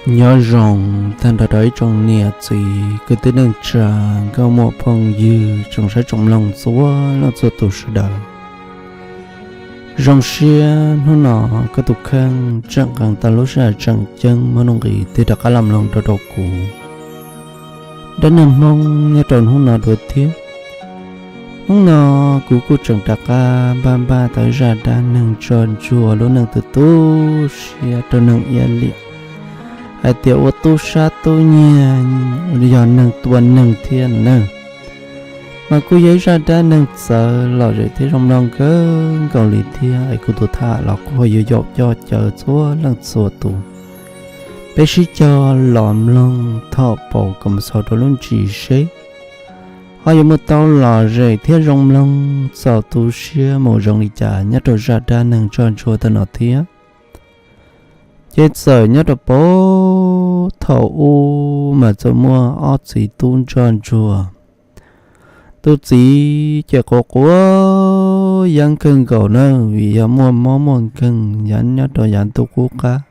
Nyob zoo tag nrho rau ib tsoom niam txiv kwv tij neej tsa, nkauj muam phooj ywg tsoom saib tsoom mloog txhua leej txhua tus sawv daws. Zoo siab hnub no koj tus kheej tseem nqes tau lub sij hawm tseem ceeb muaj nuj nqis tig rov qab los mloog rau rau kuv dab neeg Hmoob nyob rau hnub no dua thiab. Hnub no kuv kuj tseem rov qab npaj npaj tau zaj dab neeg tso ntsuag lub neej tu tu siab rau neeg iab liam hais tias ua tub sab tub nyiag, yog neeg tua neeg thiab na. Mas kuj yog ib zaj dab neeg txawv lom zem thiab zoo mloog kawg nkaus li thiab es kuv tus tham los kuj ho yuav yaum coj caw txhua leej txhua tus. Peb sib cog los mloog thaum paus kom mus txog rau lub ntsis seb ho yuav mus tau lom zem thiab zoo mloog txaus tu siab mus zoo li cas nyob rau zaj dab neeg tso ntsuag tau no thiab. Ces txawm nyob rau puag thaum ub mas txawm muaj ob txiv tub ntsoj ntsuag. Tus txiv ces quav quav yeeb kawg nkaus na, vim yog muaj mob muaj nkeeg yav nyob rau yav ntuj qub qab,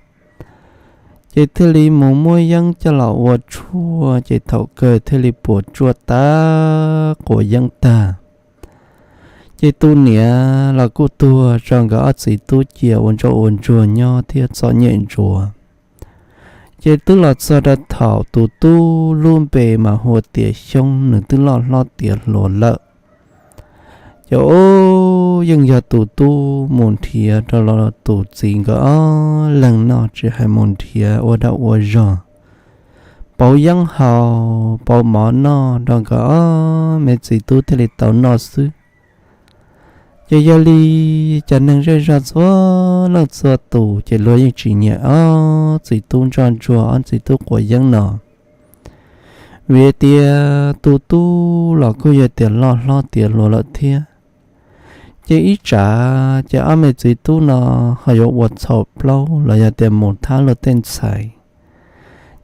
ces thiaj li mus muab yeeb coj los ua tshuaj, ces thaum kawg thiaj li puas tsuaj tag quav yeeb tag. Ces tus niam los kuj tuag tso nkawd ob txiv tub cia ua ntsoj ua ntsuag nyob thiab txom nyem ntsuav. Ces twb los txog rau thaum tus tub lub npe mas hu ua tias Xyoob, nws twb loj hlob tiav hluas lawm. Ces ub, yeej yog tus tub mus nrhiav rau los tus txiv nkawd ob leeg noj, tsis hais mus nrhiav ua dag ua zog, pauv yeeb haus pauv mov noj rau nkawd ob me txiv tub thiaj li tau noj xwb. Ces yog li cov neeg zej zog txhua leej txhua tus ces luag yeej tsis nyiam ob txiv tub ntsoj ntsuag ob txiv tub quav yeeb no, vim tias tus tub los kuj yog tias loj hlob tiav hluas lawm thiab. Ces ib tsam ces ob me txiv tub no ho yuav ua txhaum plaub los yog tias mus thab luag tej ntxhais,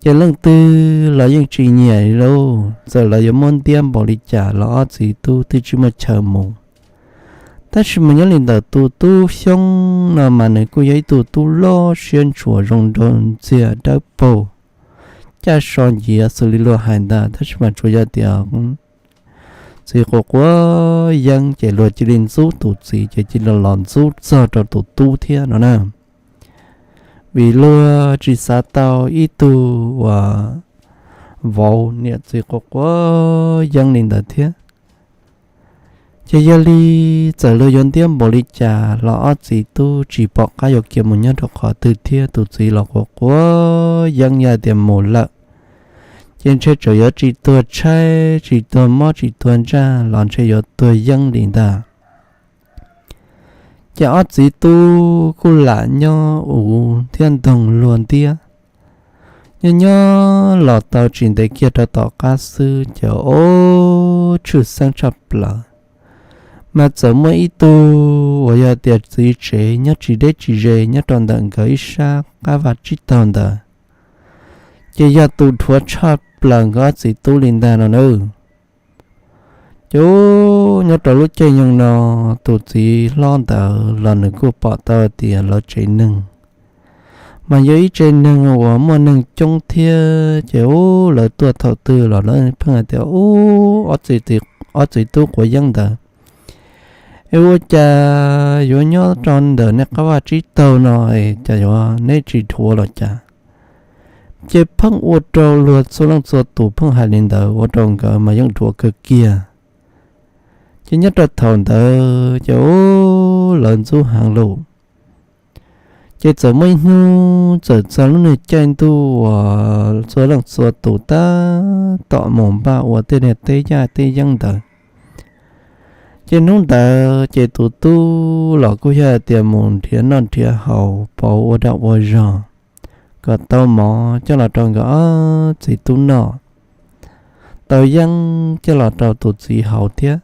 ces leej twg los yeej tsis nyiam li lauj. Txawm lawv yuav muab ntiab npaum li cas los ob txiv tub twb tsis muaj chaw mus. Tab sis mas nyob li ntawm tus tub Xyoob no mas nws kuj yog ib tug tub loj siab ntshua zoo nraug ntxiag dawb paug, caj so nciav xws li luag hais ntag, tab sis mas tsuas yog tias txiv quav quav yeeb ces luag cia li ntxub tus txiv, ces cia li los ntxub txog rau tus tub thiab no na. Vim luag tsis xav tau ib tug uas vauv niam txiv quav quav yeeb li ntawd thiab. Ces yog li txawm luag yuav ntiab npaum li cas los ob txiv tub tsis pom qab yuav khiav mus nyob rau qhov twg thiab, tus txiv los quav quav yeeb yog tias mus lawm, ces ntshe tseem yuav tsis tuag tshaib, tsis tuag mob, tsis tuag ntsaj los ntshe yuav tuag yeeb li ntag. Ces ob txiv tub kuj lam nyob uv thiab ntoog luag ntiab. Nyob nyob los tau tsis ntev kiag rau tom qab xwb ces ub, tshwj xeeb tshaj plaws, mas txawm muaj ib tug uas yog tias txiv tsev nyob tsis deb tsis ze nyob rau ntawm nkawd ib sab qab vaj tsib taug ntawd, ces yog tus dhuav tshaj plaws nkawd ob txiv tub li ntag no na. Ces nyob rau lub caij nyoog no, tus txiv hlob ntawd los nws kuj pom tau tias lawv tsev neeg mas yog ib tsev neeg uas muaj neeg coob thiab, ces ub, lawv tuaj thaum twg los lawv pheej hais tias ub, ob txiv tub quav yeeb ntawd, es ua cas yuav nyob rau ntawm nej qab vaj tsib taug no, es cas yuav neb tsis dhuav los cas? Ces pheej ua rau luag txhua leej txhua tus pheej hais li ntawd ua rau nkawd mas yeej dhuav kawg kiag. Ces nyob rau thaum ntawd ces ub, lawv ntxub heev lawm. Ces txawm muaj ib hnub txawm txog lub niag caij ntuj uas txhua leej txhua tus tab tom mus npaj ua tej niag teb yaj teb yeeb ntawd. Ces hnub ntawd ces tus tub los kuj yog tias mus nrhiav noj nrhiav haus pauv ua dag ua zog kom tau mov coj los rau nkawd ob txiv tub noj, tau yeeb coj los rau tus txiv haus thiab.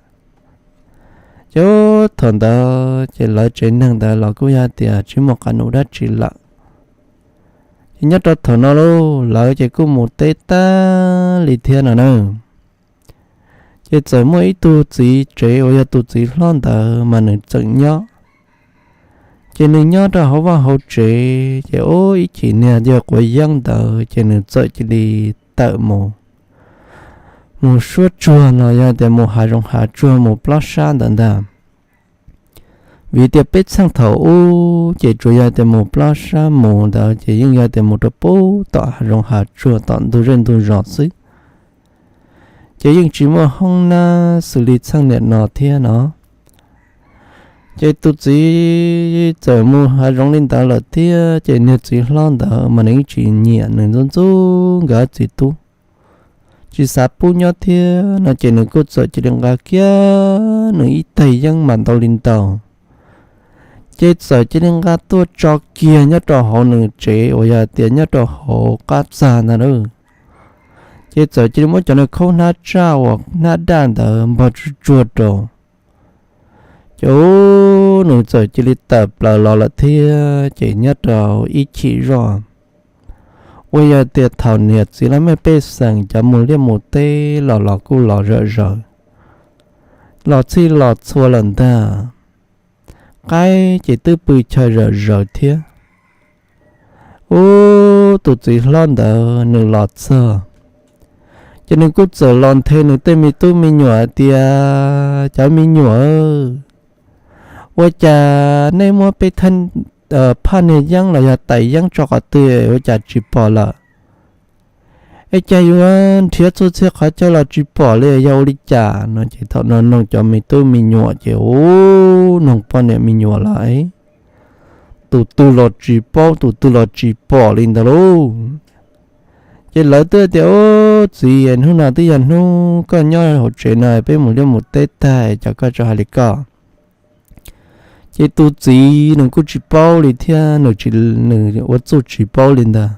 Ces thaum ntawd ces lawv tsev neeg ntawd los kuj yog tias tsis muaj qab num dab tsi lawm. Ces nyob rau thaum no lauj, lawv ces kuj mus teb tag li thiab no na. Ces txawm muaj ib tug txiv tsev uas yog tus txiv hlob ntawd mas nws tseem nyob. Ces nws nyob rau hauv vaj hauv tsev ces ub ib chim niag yawg quav yeeb ntawd ces nws txawm cia li tawm mus, mus suab tsuag no yog tias mus hav zoov hav tsuag mus plob sab ntawd ntag. Vim tias peb txheej thaum ub ces tsuas yog tias mus plob sab mus ntawd ces yeej yog tias mus rau pub tom hav zoov hav tsuag tom ntug zej ntug zos xwb, ces yeej tsis muaj hoob nab xws li txheej niam no thiab no. Ces tus txiv txawm mus hav zoov li ntawd lawm thiab ces niag txiv hlob ntawd mas nws yeej tsis nyiam nws ntxub ntxub nkawd txiv tub, tsis xav pub nyob thiab no ces nws kuj txawm cia li nqa kiag nws ib tag yeeb mas ntau li ntau, ces txawm cia li nqa tuaj tso kiag nyob rau hauv nws tsev uas yog tias nyob rau hauv qab txag ntag lauj. Ces txawm cia li muab cov nws khaub hnab tsaj uas hnab daj ntawd npog tsuag tsuag rau, ces ub nws txawm cia li tawm plaws los lawm thiab ces nyob rau ib chim zoj uas yog tias thaum niam txiv laj mej pej xeem cov mus liaj mus teb los los kuj los zom zaws, los txhij los txhua lawm ntag, qaib ces twb pw chaw zom zaws thiab. Ub tus txiv hlob ntawd nws los txog, ces nws kuj txawm los nthe nws tej me tub me nyuam hais tias, cov me nyuam, ua cas nej muab peb phaj niag yeeb los yog tais yeeb tso qhov twg ua cas tsis pom lawm? Es cas yuav nrhiav txhua txhia qhov chaw los tsis pom li yog ua li cas no ces thaum no noog cov me tub me nyuam ces ub noog poj niam me nyuam lawm, tus twg los tsis paub tus twg los tsis pom li ntawd lauj. Ces lawv twb tias, ub txiv, hnub no twb yog hnub koj nyob hauv tsev no peb mus liaj mus teb tag ces koj tso hais li koj. Ces tus txiv nws kuj tsis paub li thiab nws ua txuj tsis paub li ntag.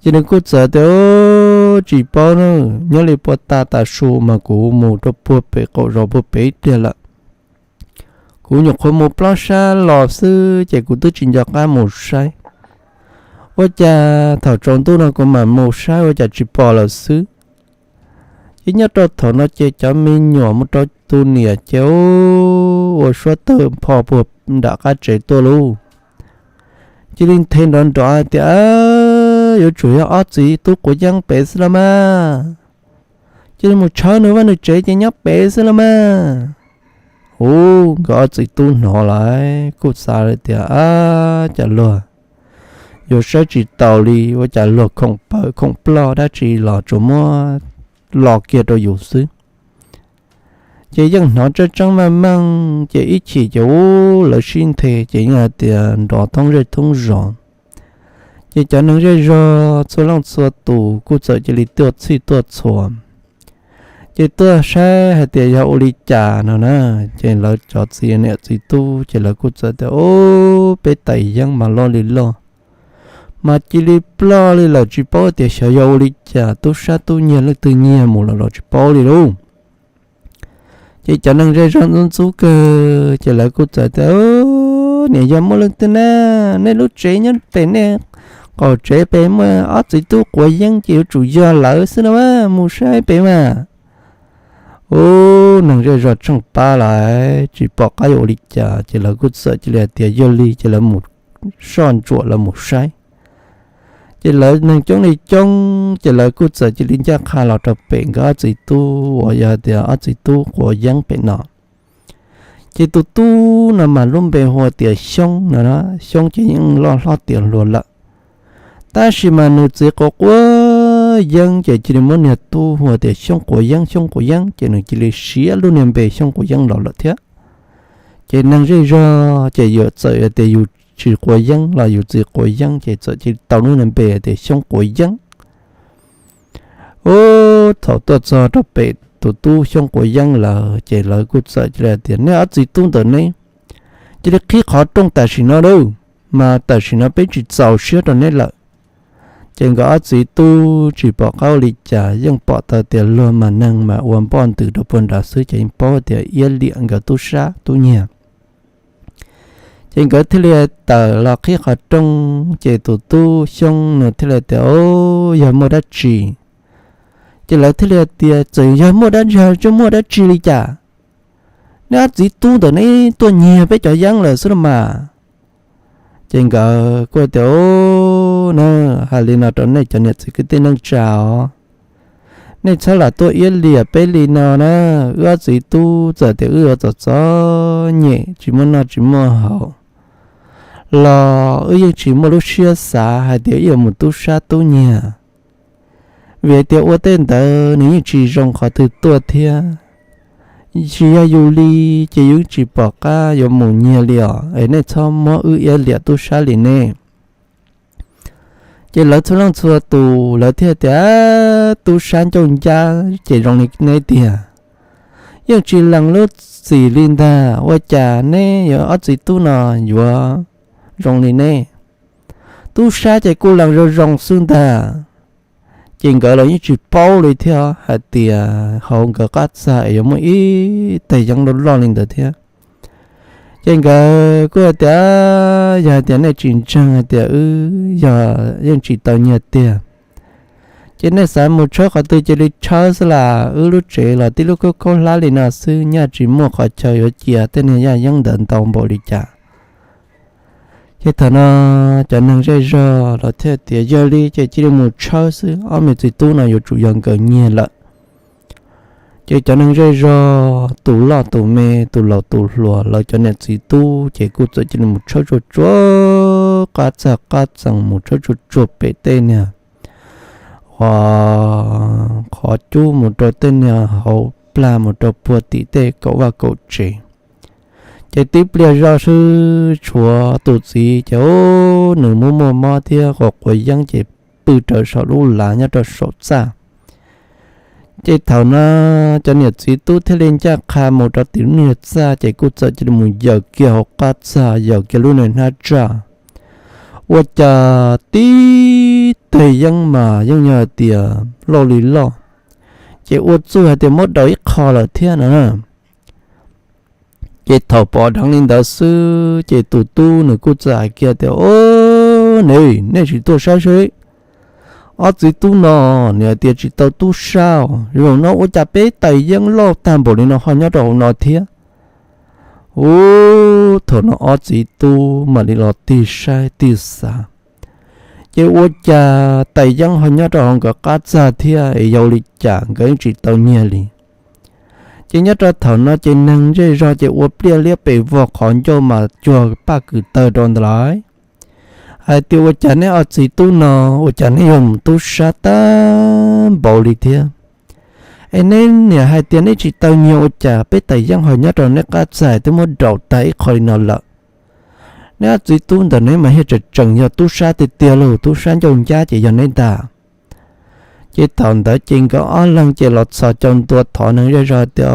Ces nws kuj txawm tias, tsis paub na, nyob li puag ta tav su mas kuv mus rau puag pem qaum zos puag pem ib pliag lawm. Kuv nyuam qhuav mus plob sab los xwb ces kuv twb tsis nco qab mus saib. Ua cas thaum tsaus ntuj no kuv mam mus saib ua cas tsis pom lawm xwb. Ces nyob rau thaum no ces cov me nyuam mus rau tus niam ces ua suab tawg pho puag nram qab tsev tuaj lauj. Cia li nthe nrov nrov hais tias, yuav tsum yog ob txiv tub quav yeeb pem xwb los mas. Cia li mus tshawb nws vaj nws tsev ces nyob pem xwb los mas. Ub nkawd ob txiv tub hnov lawm kuj xav tias, ab cas luag yuav saib tsis taus li, ua cas luag khoom pawv khoom ploj dab tsi los tsuas muab los kiag rau yus xwb. Ces yeej hnov tseeb tseeb meej meej ces ib chim ces ub lawv sib nthe ces yeej hais tias nrov thoob zej thoob zos. Ces cov neeg zej zog txhua leej txhua tus kuj txawm cia li tuaj txhij tuaj txhua, ces tuaj saib hais tias yog ua li cas no na. Ces lawv cov txiv niam txiv tub ces lawv kuj txawm tias, ub peb tais yeeb mas loj li loj, mas cia li ploj li lawm tsis paub tias xyov yog ua li cas tub sab tub nyiag leej twg nyiag mus lawm los tsis paub li lauj. Ces cov neeg zej zog ntxub ntxub kawg ces lawv kuj txawm tias, niam yog muaj leej twg na, nej lub tsev nyob pem nej qaum tsev pem muaj ob txiv tub quav yeeb ces yuav tsum yog lawv xwb no mas, mus saib pem mas. Ub neeg zej zog tsheej pab lawm tsis pom qab yuav ua li cas ces lawv kuj txawm cia li hais tias yog li ces lawv mus soj ntsuam lawv mus saib. Ces lawv neeg coob li coob ces lawv kuj txawm cia li ncaj qha los rau pem nkawd ob txiv tub uas yog tias ob txiv tub quav yeeb pem no. Ces tus tub no mas lub npe hu ua tias Xyoob no, Xyoob ces yeej loj hlob tiav hluas lawm. Tab sis mas nws txiv quav quav yeeb ces cia li muab niag tub hu ua tias Xyoob quav yeeb, Xyoob quav yeeb ces nws cia li siv lub niag npe Xyoob quav yeeb los lawm thiab. Ces neeg zej zog ces yuav txawm tias yus tsis quav yeeb los yus txiv quav yeeb ces txawm cia li tau lub niag npe tias Xyoob quav yeeb. Ub thaum tuaj txog rau pem tus tub Xyoob quav yeeb lawm ces lawv kuj txawm cia li tias, nej ob txiv tub ntawm neb cia li qhib qhov rooj tam sim no lauj, mas tam sim no peb tsis txaus siab rau neb lawm. Ces nkawd ob txiv tub tsis pom qab ua li cas, yeej pom tau tias luag mas neeg mas ua npoj ntws rau puag nrad xwb ces yeej paub tias iab liam nkawd tub sab tub nyiag. Ces nkawd thiaj li tawm los qhib qhov rooj ces tus tub Xyoob nws thiaj li tias, o, yog muaj dab tsi? Ces lawv thiaj li tias, txawm yog muaj dab tsi tsis muaj dab tsi li cas, neb ob txiv tub ntawm neb tuaj nyiag peb cov yeeb lawm xwb los mas. Ces nkawd kuj tias, Ub, na, hais li no rau nej cov niam txiv kwv tij neej tsa os, nej txhob lam tuaj iab liam peb li no na. Wb ob txiv tub txawm tias wb yuav txom txom nyem tsis muaj noj tsis muaj haus los wb yeej tsis muaj lub siab xav hais tias wb yuav mus tub sab tub nyiag. Vim hais tias ua tej ntawd nws yeej tsis zoo qhov twg tuaj thiab. Tsis yog yus li ces yus tsis pom qab yuav mus nyiag li os, es nej txhob muab wb iab liam tub sab li ne. Ces lawv txhua leej txhua tus lawv thiaj tias, Tub sab ncauj ncab ces zoo li neb tiag, yeej tsis lees lub txim li ntag, ua cas neb yuav ob txiv tub no yuav zoo li neb? Tub sab ces kuj lees zoo zoo xwb ntag. Ces nkawd los yeej tsis paub li thiab hais tias hauv nkawd qab txag es yuav muaj ib teg yeeb loj loj li ntawd thiab. Ces nkawd kuj hais tias, Yog hais tias nej tsis ntseeg hais tias wb yog yeej tsis tau nyiag tiag, ces nej xav mus tshawb qhov twg cia li tshawb xwb las. Wb lub tsev los tib lub khaub khaub hlab li no xwb, nyaj tsis muaj qhov chaw yuav cia tej niag yaj yeeb ntawd ntau npaum li cas. Ces thaum no cov neeg zej zog los thiaj tias, Yog li ces cia li mus tshawb xwb, ob me txiv tub no yuav tsum yog nkawd nyiag lawm. Ces cov neeg zej zog tus loj tus me, tus laus tus hluas, lawv cov niam txiv tub ces kuj txawm cia li mus tshawb tsuag tsuag qab txag qab txoos, mus tshawb tsuag tsuag pem tej niag qhov cub mus rau tej niag hauv plag mus rau puag tim tej kaum vaj kaum tsev. Ces tib pliag zoj xwb tshuav tus txiv ces nws muaj muaj mob thiab quav quav yeeb ces pw raws saum lub lav nyob rau saum txaj. Ces thaum no cov niam txiv tub thiaj li ncaj qha mus rau tim lub niag txaj ces kuj txawm cia li mus yaws kiag hauv qab txag, yaws kiag lub niag hnab tsaj. Ua cas tib teg yeeb mas yeej yog hais tias loj li loj, ces ua txuj hais tias muab daus ib qho lawm thiab no. Ces thaum pom dheev li ntawd xwb ces tus tub nws kuj txawm hais kiag tias, Ob, nej tsis tuaj saib seb, ob txiv tub no nws hais tias tsis tau tub sab os, zaum no ua cas peb tais yeeb loj tag npaum li no ho nyob rau hauv no thiab? Ub, thaum no ob txiv tub mam li los tig saib tig xav, ces ua cas tais yeeb ho nyob rau hauv nkawd qab txag thiab es yog ua li cas nkawd yeej tsis tau nyiag li. Ces nyob rau thaum no ces neeg zej zog ces ua pliaj liab pes vog qhov ncauj mas cuag paj kws tawg rau ntawd lawm, hais tias, Ua cas neb ob txiv tub no, ua cas neb yog mus tub sab tag npaum li thiab? Es neb niam hais tias neb tsis tau nyiag ua cas peb tais yeeb ho nyob rau neb qab txag twb muab daus tag ib qho li no lawm? Neb ob txiv tub ntawm neb mas thiaj tseem tseem yog tub sab tiag tiag lauj, tub sab ncauj ncab ces yog neb ntag. Ces thaum ntawd ces nkawd ob leeg ces los txhos caug ntua thov neeg zej zog tias,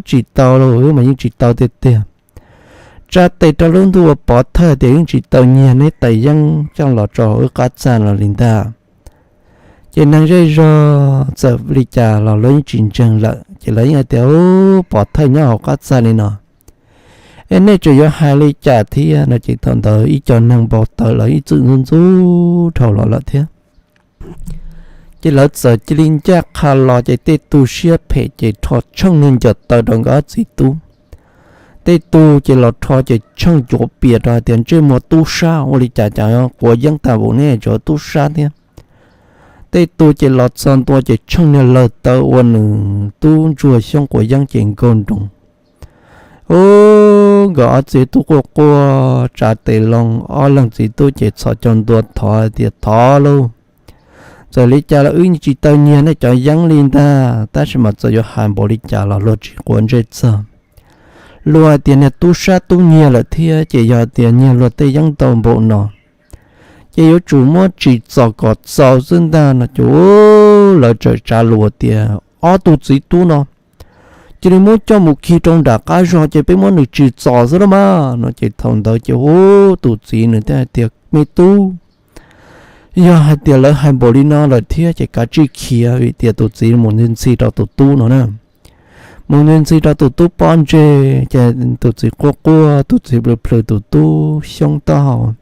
Tsis tau lauj, wb mas yeej tsis tau tiag tiag. Tsa tes rau lub ntuj ua pov thawj tias yeej tsis tau nyiag neb tais yeeb coj los rau hauv wb qab txag no li ntag. Ces neeg zej zog txawm li cas los lawv yeej tsis ntseeg lawm, ces lawv yeej hais tias, Ub, pov thawj nyob hauv qab txag li no, es nej tseem yuav hais li cas thiab no? Ces thaum ntawd ib co neeg npau taws lawv ib txwm ntxub ntxub dhau los lawm thiab. Ces lawv txawm cia li ncaj qha los, ces tej tug siab phem ces rho tsheej niag ncaws taw rau nkawd ob txiv tub. Tej tug ces los rho ces tsheej cuav pias rau hais tias, Ntsej muag tub sab, ua li cas cas quav yeeb tag npaum ne, tseem tub sab thiab. Tej tug ces los txog ntua ces tsheej niag lawg taw ua nws tub ntsuag xyoob quav yeeb ces nkaug nroos. Ub, nkawd ob txiv tub quaj quaj tsa tes loo, ob leeg txiv tub ces txhos caug ntua thov hais tias, Thov lauj, txawm li cas los wb tsis tau nyiag nej cov yeeb li ntag, tab sis mas txawm yuav hais npaum li cas los luag tsis quav ntsej txog. Luag hais tias niag tub sab tub nyiag lawm thiab, ces yog tias nyiag luag tej yeeb ntau npaum no, ces yuav tsum muab tsim txom kom txaus xwb ntag no. Ces lawv txawm tsa lus tias, Ob tug txiv tub no cia li muab coj mus khi rau nram qab zog ces peb muab nws tsim txom xwb los mas no. Ces thaum ntawd ces ub, tus txiv nws thiaj hais tias, Me tub, yog hais tias lawv hais npaum li no lawm thiab ces kav tsij khiav, vim tias tus txiv mus ntxhi ntxhi rau tus tub no na. Mus ntxhi ntxhi rau tus tub pob ntseg, ces tus txiv quaj quaj, tus txiv plhws plhws tus tub xyoob taub hau.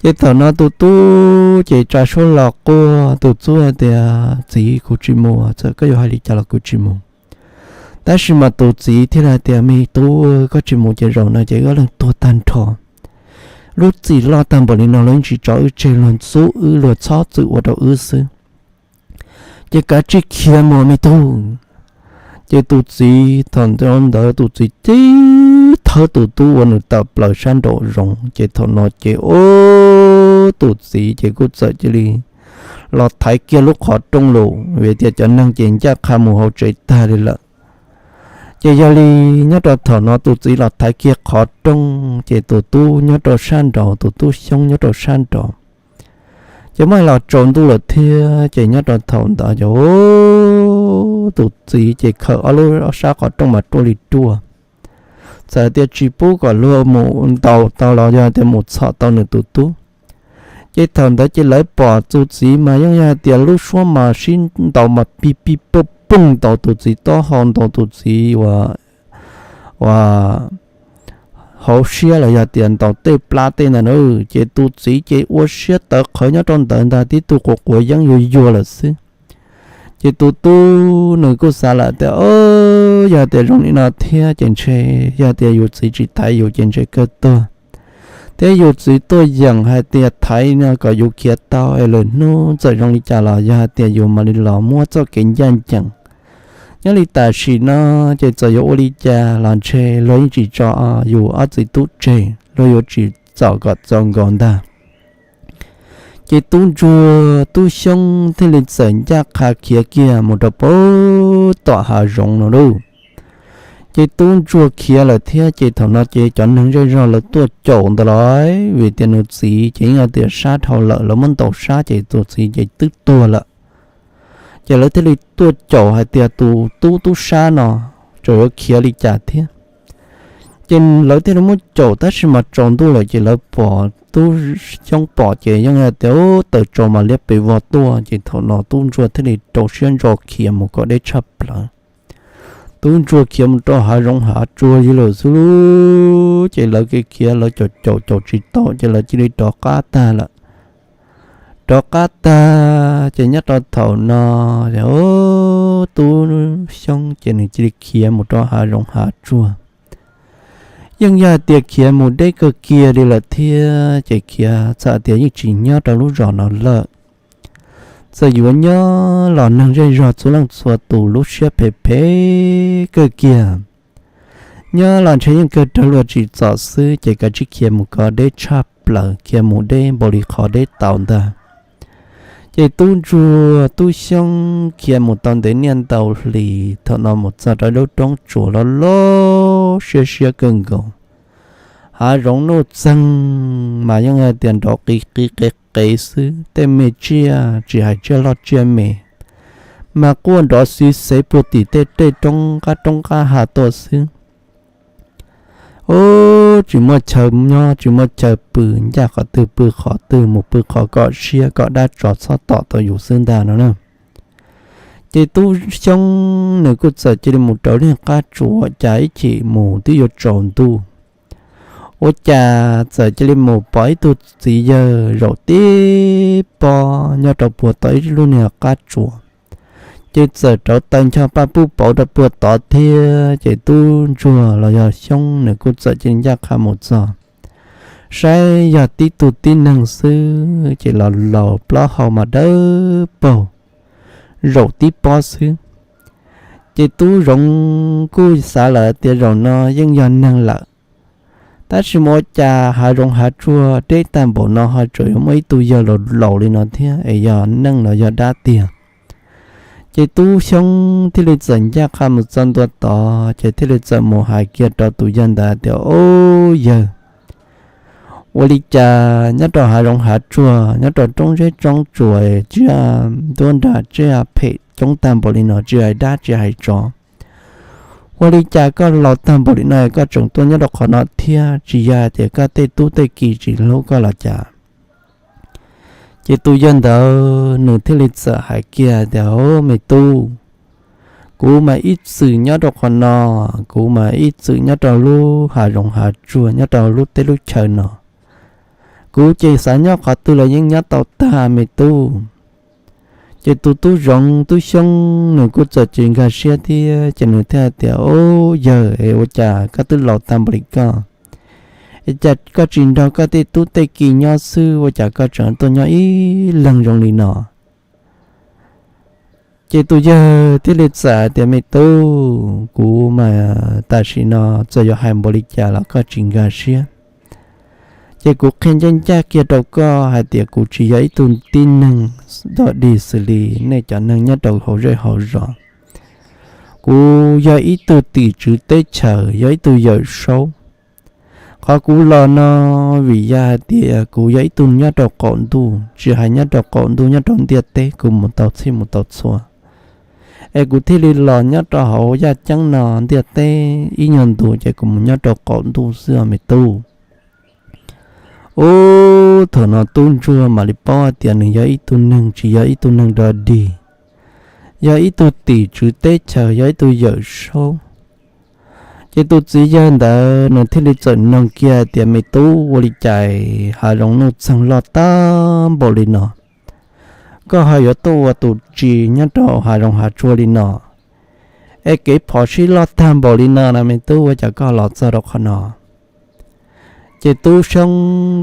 Ces thaum no tus tub ces tsa suab los quaj, tus tub hais tias, Txiv, kuv tsis mus, txawm koj yuav hais li cas los kuv tsis mus. Tab sis mas tus txiv thiaj li hais tias, Me tub, koj tsis mus ces zaum no ces wb ob leeg tuag tag nrho. lub txim loj tag npaum li no los yeej tsis tso wb tseg, luag ntxub wb, luag txhob txwm ua rau wb xwb. Ces kav tsij khiav mus me tub. Ces tus txiv thaum ntawd tus txiv cia li thawb tus tub ua nws tawm plaws sab nraum zoov. Ces thaum no ces ub, tus txiv ces kuj txawm cia li los thaiv kiag lub qhov rooj los vim tias cov neeg ces ncaj qha mus hauv tsev tag li lawm. Ces yog li nyob rau thaum no tus txiv los thaiv kiag qhov rooj ces tus tub nyob rau sab nraud, tus tub Xyoob nyob rau sab nraud. Ces muaj los tsaus ntuj lawm thiab ces nyob rau thaum ntawd ces tus txiv ces khawm ob lub sab qhov rooj mas ruaj li ruaj. Txawm tias tsis pub kom luag mus ntaus tau los yog tias mus txhom tau nws tus tub. Ces thaum ntawd ces lawv pom tus txiv mas yeej yog hais tias lub suab mas sib ntaus mas pig pig pooj pooj ntaus tus txiv taub hau, ntaus tus txiv ua, ua hauv siab los yog tias ntaus tej plab tej ntag na. Ces tus txiv ces ua siab tawv qhawv nyob rau ntawd ntag, tib tug quav quav yeeb yuag yuag lawm xwb. Ces tus tub nws kuj xav lawm tias, o, yog tias zoo li no thiab ces ntshe, yog tias yus txiv tsis thaiv yus ces ntshe kawg tuag, thiab yus txiv tuaj yeem hais tias thaiv no kom yus khiav tau es lwm hnub txawm zoo li cas los yog hais tias yus mam li los muab txoj kev ncaj ncees. Nyob li tam sim no ces txawm yuav ua li cas los ntshe luag yeej tsis tso yus ob txiv tub tseg, luag yuav tsis txom kom txaus nkaus ntag. Ces tub ntsuag tub Xyoob thiaj li txawm ncaj qha khiav kiag mus rau pem tom hav zoov no lauj. Ces tub ntsuag khiav lawm thiab ces thaum no ces cov neeg zej zog lawv tuaj caum ntawd los vim tias nws txiv ces yeej tias sab dhau lawm, lawv muab ntaus sab ces tus txiv ces twb tuag lawm. Ces lawv thiaj li tuaj caum hais tias tus tub tub sab no tseem yuav khiav li cas thiab. Ces lawv thiaj li muab caum tab sis mas tsaus ntuj lawm ces lawv pom tub Xyoob pom ces yeej tias tawm tsaus mas liab pes vog tuaj. Ces thaum no tub ntsuag thiaj li rau siab ntso khiav mus kom deb tshaj plaws. Tub ntsuag khiav mus rau hav zoov hav tsuag li lawm xwb lauj. Ces lawv kev khiav lawv caum caum caum tsis tau ces lawv cia li rov qab tag lawm. Rov qab tag ces nyob rau thaum no, tub Xyoob ces nws cia li khiav mus rau hav zoov hav tsuag. Yeej yog hais tias khiav mus deb kawg kiag li lawm thiab ces khiav txawm tias yeej tsis nyob rau lub zos no lawm. Txawm yuav nyob los neeg zej zog txhua leej txhua tus lub siab phem phem kawg kiag. Nyob los ntshe yeej kawg raug luag tsim txom xwb ces kav tsij khiav mus kom deb tshaj plaws, khiav mus deb npaum li qhov deb tau ntag. Ces tub ntsuag tub Xyoob khiav mus tau ntev niaj ntau hlis, thaum no mus txog rau lub roob tsuas loj loj siab siab kawg nkaus. Hav zoov nuj txeeg mas yeej hais tias nrov qiv qiv qev qev xwb, tej me tsiaj tsis hais tsiaj loj tsiaj me mas quaj nrov xiv xev puag tim tej tej roob qab roob qab hav tuaj xwb. Ub, tsis muaj chaw nyob tsis muaj chaw pw, ncaj qhov twg pw qhov twg, mus pw qhov kom siab kom dab tsov txhob tom tau yus xwb ntag no na. Ces tub Xyoob nws kuj txawm cia li mus rau lub qab tsuas, cas ib chim mus twb yuav tsaus ntuj, ua cas txawm cia li mus pom ib tug txiv yawg zaum tib pob nyob rau puag tod ib lub niag qab tsuas. Ces txawm rauv taws ncho paj pub pauv rau puag tod thiab, ces tub ntsuag los yog Xyoob nws kuj txawm cia li ncaj qha mus txog, saib yog tib tug tib neeg xwb ces los laus plaub hau mas dawb paug, zaum tib pob xwb. Ces tub zoov kuj xav lawm tias zaum no yeej yog neeg lawm. Tab sis mas ua cas hav zoov hav tsuag deb tag npaum no ho tseem yuav muaj ib tug yawg laus laus li no thiab es yog neeg los yog dab tiag. Ces tub Xyoob thiaj li txawm ncaj qha mus txog ntua tod ces thiaj li txawm mus hais kiag rau tus yawg ntawd tias, Ub yawg, ua li cas nyob rau hav zoov hav tsuag nyob rau roob zeb roob tsuas tsiaj ntuab nrag tsiaj phem coob tag npaum li no tsis hais dab tsis hais tsov, ua li cas koj laus tag npaum li no koj tseem tuaj nyob rau qhov no thiab, tsis yog hais tias koj tej tub tej ki tsis hlub koj los cas? Ces tus yawg ntawd nws thiaj li txawm hais kiag tias, Au me tub, kuv mas ib txwm nyob rau qhov no, kuv mas ib txwm nyob rau lub hav zoov hav tsuag nyob rau lub teb lub chaw no. Kuv ces xav nyob qhov twg los yeej nyob tau tag me tub. Ces tus tub zoov tub Xyoob nws kuj txawm tsis nkag siab thiab ces nws thiaj hais tias, Au yawg, es ua cas koj twb laus tag npaum li koj Es cas koj tsis nrog koj tej tub tej ki nyob xwb, ua cas koj tseem tuaj nyob ib leeg zoo li no? Ces tus yawg thiaj li txawm tias, Me tub, kuv mas tam sim no txawm yuav hais npaum li cas los koj tsis nkag siab. Ces kuv qhia ncaj ncaj kiag rau koj hais tias kuv tsis yog ib tug tib neeg dog dig xws li nej cov neeg nyob rau hauv zej hauv zos. Kuv yog ib tug tim tswv teb chaws, yog ib tug yawm saub. Qhov kuv los no vim yog hais tias kuv yog ib tug nyob rau qaum ntuj, tsis hais nyob rau qaum ntuj, nyob rau ntiaj teb kuv mus tau txhij mus tau txhua, es kuv thiaj li los nyob rau hauv yaj ceeb no ntiaj teb ib nyuag ntu ces kuv mus nyob rau qaum ntuj xwb os me tub. Ub, thaum no tub ntsuag mam li paub hais tias nws yog ib tug neeg tsis yog ib tug neeg dog dig, yog ib tug tim tswv teb chaws, yog ib tug yawm saub. Ces tus txiv yawg ntawd nws thiaj li txawm noog kiag tias, Me tub, ua li cas hav zoov nuj txeeg loj tag npaum li no, koj ho yuav tuaj ua tus tsis nyob rau hav zoov hav tsuag li no? Es kev phom sij loj tag npaum li no na me tub, ua cas koj los txog rau qhov no? Ces tub Xyoob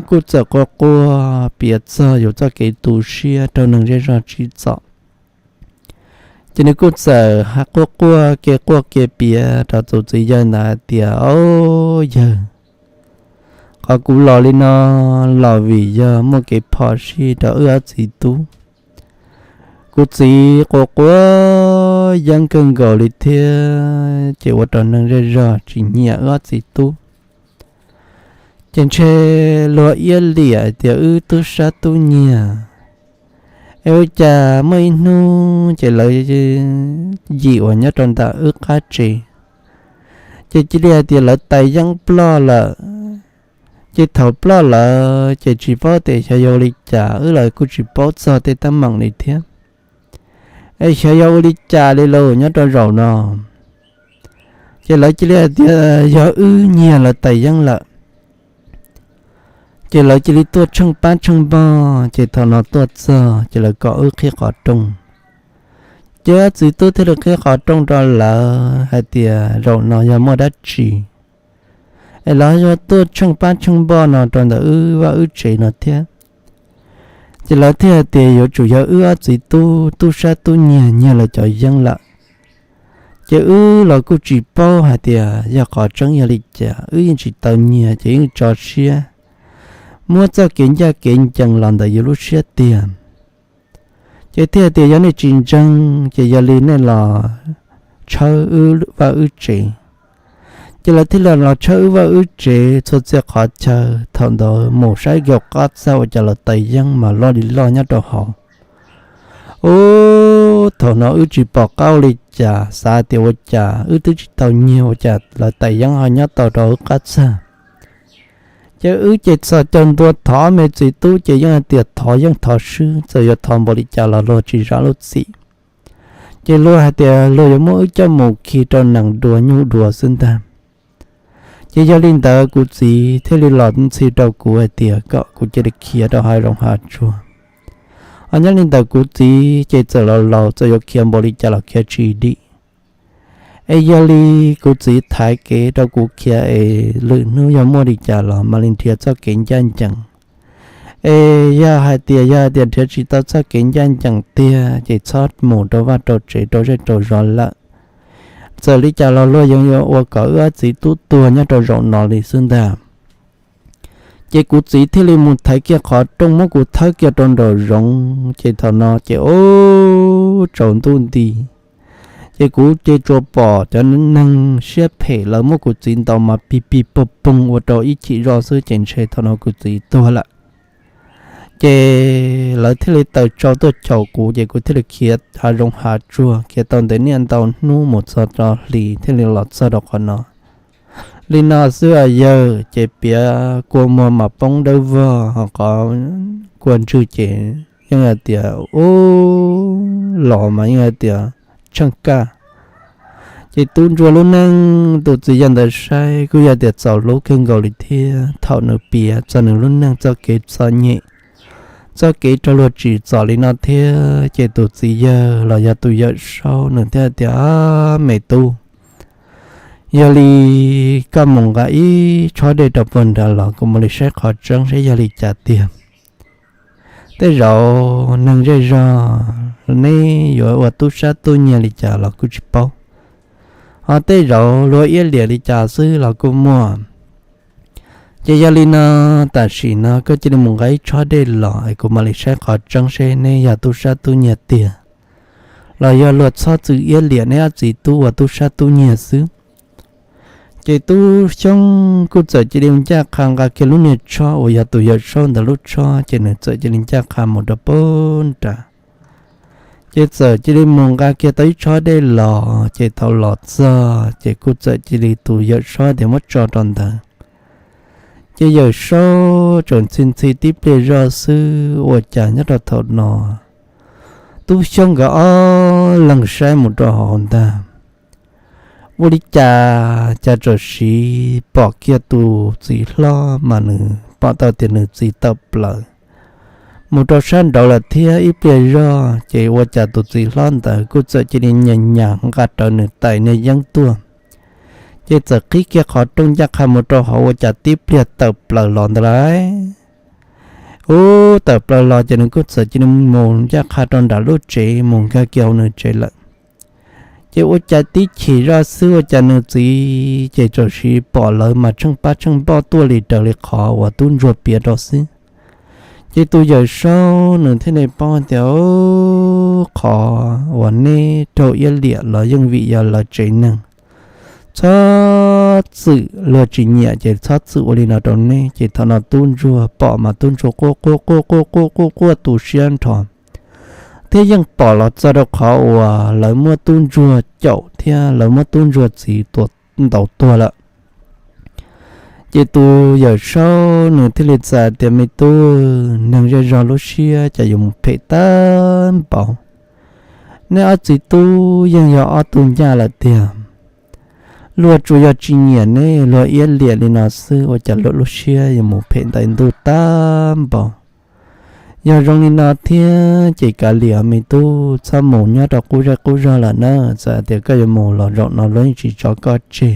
kuj txawm quaj quaj piav txog yus txoj kev tu siab rau neeg zej zog tsim txom. Ces nws kuj txawm quaj quaj ke quaj ke piav rau tus txiv yawg ntawd hais tias, Au yawg, qhov kuv los li no los vim yog muaj kev phom sij rau wb ob txiv tub. Kuv txiv quas quas yeeb kawg nkaus li thiab ces ua rau neeg zej zog tsis nyiam wb ob txiv tub. Ces ntshe luag iab liam tias wb tub sab tub nyiag, es ua cas muaj ib hnub ces lawv yim uas nyob rau ntawm wb qab tsev, ces cia li hais tias lawv tais yeeb ploj lawm. Ces thaum ploj lawm ces tsis paub tias xyov yog ua li cas, wb los kuj tsis paub txog tej teeb meem li thiab. Es xyov yog ua li cas li los nyob rau zaum no, ces lawv cia li hais tias yog wb nyiag lawv tais yeeb lawm. Ces lawv cia li tuaj tsheej pab tsheej npog, ces thaum no tuaj txog ces lawv kom wb qhib qhov rooj. Ces wb txiv tub thiaj li qhib qhov rooj rau lawv hais tias zaum no yog muaj dab tsi, es lawv yuav tuaj tsheej pab tsheej npog no rau ntawm wb vaj wb tsev no thiab. Ces lawv thiaj hais tias yuav tsum yog wb ob txiv tub tub sab tub nyiag nyiag lawv cov yeeb lawm. Ces wb los kuj tsis paub hais tias yog qhov tseeb yog li cas, wb yeej tsis tau nyiag ces yeej tso siab muab txoj kev ncaj kev ncees los ntawm yus lub siab tiag. Ces thiaj tias yog nej tsis ntseeg ces yog li nej los tshawb wb vaj wb tsev. Ces lawv thiaj li los tshawb wb vaj wb tsev txhua txhia qhov chaw, thaum ntawd mus saib kiag qab txaj ua cas lawv tais yeeb mas loj li loj nyob rau hauv. Ub, thaum no wb tsis pom qab ua li cas, xav tias ua cas wb twb tsis tau nyiag ua cas lawv tais yeeb ho nyob tau rau wb qab txaj. Ces wb ces txhos caug ntua thov me txiv tub ces yeej hais tias thov yeej thov swb, txawm yuav thov npaum li cas los luag tsis zam lub txim. Ces luag hais tias luag yuav muab wb coj mus khi rau nees dua nyuj dua xwb ntag. Ces yog li ntawd kuv txiv thiaj li los ntxhi rau kuv hais tias kom kuv cia li khiav rau hav zoov hav tsuag. Ho nyob li ntawd kuv txiv ces txawm laus laus, txawm yuav khiav npaum li cas los khiav tsis dim. Es yog li kuv txiv thaiv kev rau kuv khiav es lwm hnub yog muaj li cas los mam li nrhiav txoj kev ncaj ncees. Es yog hais tias, yog hais tias nrhiav tsis tau txoj kev ncaj ncees tiag ces txhob mus rau vaj rau tsev rau zej rau zos lawm. Txawm li cas los luag yeej yuav ua kom wb ob txiv tub tuag nyob rau zaum no li xwb ntag. Ces kuv txiv thiaj li mus thaiv kiag qhov rooj muab kuv thawb kiag rau nraum zoov, ces thaum no ces ub tsaus ntuj nti. Ces kuv ces tsuas pom cov neeg siab phem lawv muab kuv txiv ntaus mas pig pig poog poog ua rau ib chim zoj xwb ces ntshe thaum no kuv txiv tuag lawm. Ces lawv thiaj li taws tsau tuaj caum kuv ces kuv thiaj li khiav hav zoov hav tsuag khiav tau ntev niaj ntau hnub mus txog rau hli thiaj li los txog rau qhov no. Li no xwb yawg, ces piav kua muag mas poob dawb vog ho qhov kua ntswg ces yeej hais tias ub los mas yeej hais tias tsheej kaj. Ces tub ntsuag lub neej tus txiv yawg ntawd saib kuj yog tias txaus hlub kawg nkaus li thiab thaum nws piav txog nws lub neej txoj kev txom nyem, txoj kev raug luag tsim txom li no thiab ces tus txiv yawg los yog tus yawm saub nws thiaj tias, Me tub, Yog li koj mus nqa ib tshob dej rau puag nrad los kuv mam li saib qhov tseeb seb yog li cas tiag. Tej zaum neeg zej zog neb yuav ua tub sab tub nyiag li cas los kuj tsis paub, ho tej zaum luag iab liam li cas xwb los kuj muaj. Ces yog li no, tam sim no koj cia li mus nqa ib tshob dej los es kuv mam li saib qhov tseeb seb neb yog tub sab tub nyiag tiag los yog luag txhob txwm iab liam neb ob txiv tub ua tub sab tub nyiag xwb. Ces tub Xyoob kuj txawm cia li ncaj qha nqa kiag lub niag tshob uas yog tus yawm saub ntawd lub tshob, ces nws txawm cia li ncaj qha mus rau puag nrad. Ces txawm cia li mus nqa kiag tau ib tshob dej los, ces thaum los txog ces kuj txawm cia li tus yawm saub tias muab tso rau ntawd. Ces yawm saub tseem ntxhi ntxhi tib pliag zoj xwb, ua cas nyob rau thaum no tub Xyoob nkawd ob leeg saib mus rau hauv ntag, ua li cas cas txawm sim pom kiag tus txiv hlob mas nws pom tau tias nws txiv tawm plaws mus rau sab nraud lawm thiab ib pliag zoj, ces ua cas tus txiv hlob ntawd kuj txawm cia li nyas nyas nqa rawv nws tais niag yeeb tuaj. Ces txawm qhib kiag qhov rooj ncaj qha mus rau hauv, ua cas tib pliag tawm plaws los ntawd lauj. Ub, tawm plaws los ces nws kuj txawm cia li mus ncaj qha rau nram lub tsev mus nkag kiag hauv nws tsev lawm. Ces ua cas tib chim zoj xwb ua cas nws txiv ces txawm sim pom lawv mas tsheej pab tsheej npoj tuaj li raws li qhov uas tub ntsuag piav rau xwb. Ces tus yawm saub nws thiaj li paub tias qhov uas neb raug iab liam los yeej vim yog lawv tsev neeg txhob txwm luag tsis nyiam ces txhob txwm ua li no rau neb. Ces thaum no tub ntsuag pom mas tub ntsuag quaj quaj quaj quaj quaj quaj quaj tu siab nrho, thiab yeej pom los txog rau qhov uas lawv muab tub ntsuag caum thiab lawv muab tub ntsuag txiv tua ntaus tuag lawm. Ces tus yawm saub nws thiaj li txawm tias, me tub, neeg zej zog lub siab cas yuav mus phem tag npaum. Neb ob txiv tub yeej yog ob tug ncaj lawm tiag. Luag tsuas yog tsis nyiam neb, luag iab liam li no xwb ua cas luag lub siab yuav mus phem ntais ntuj tag npaum. Yog zoo li no thiab ces kav liam me tub, txhob mus nyob rau qub zej qub zog lawm na, txawm tias koj yuav mus los zaum no luag yeej tsis tso koj tseg.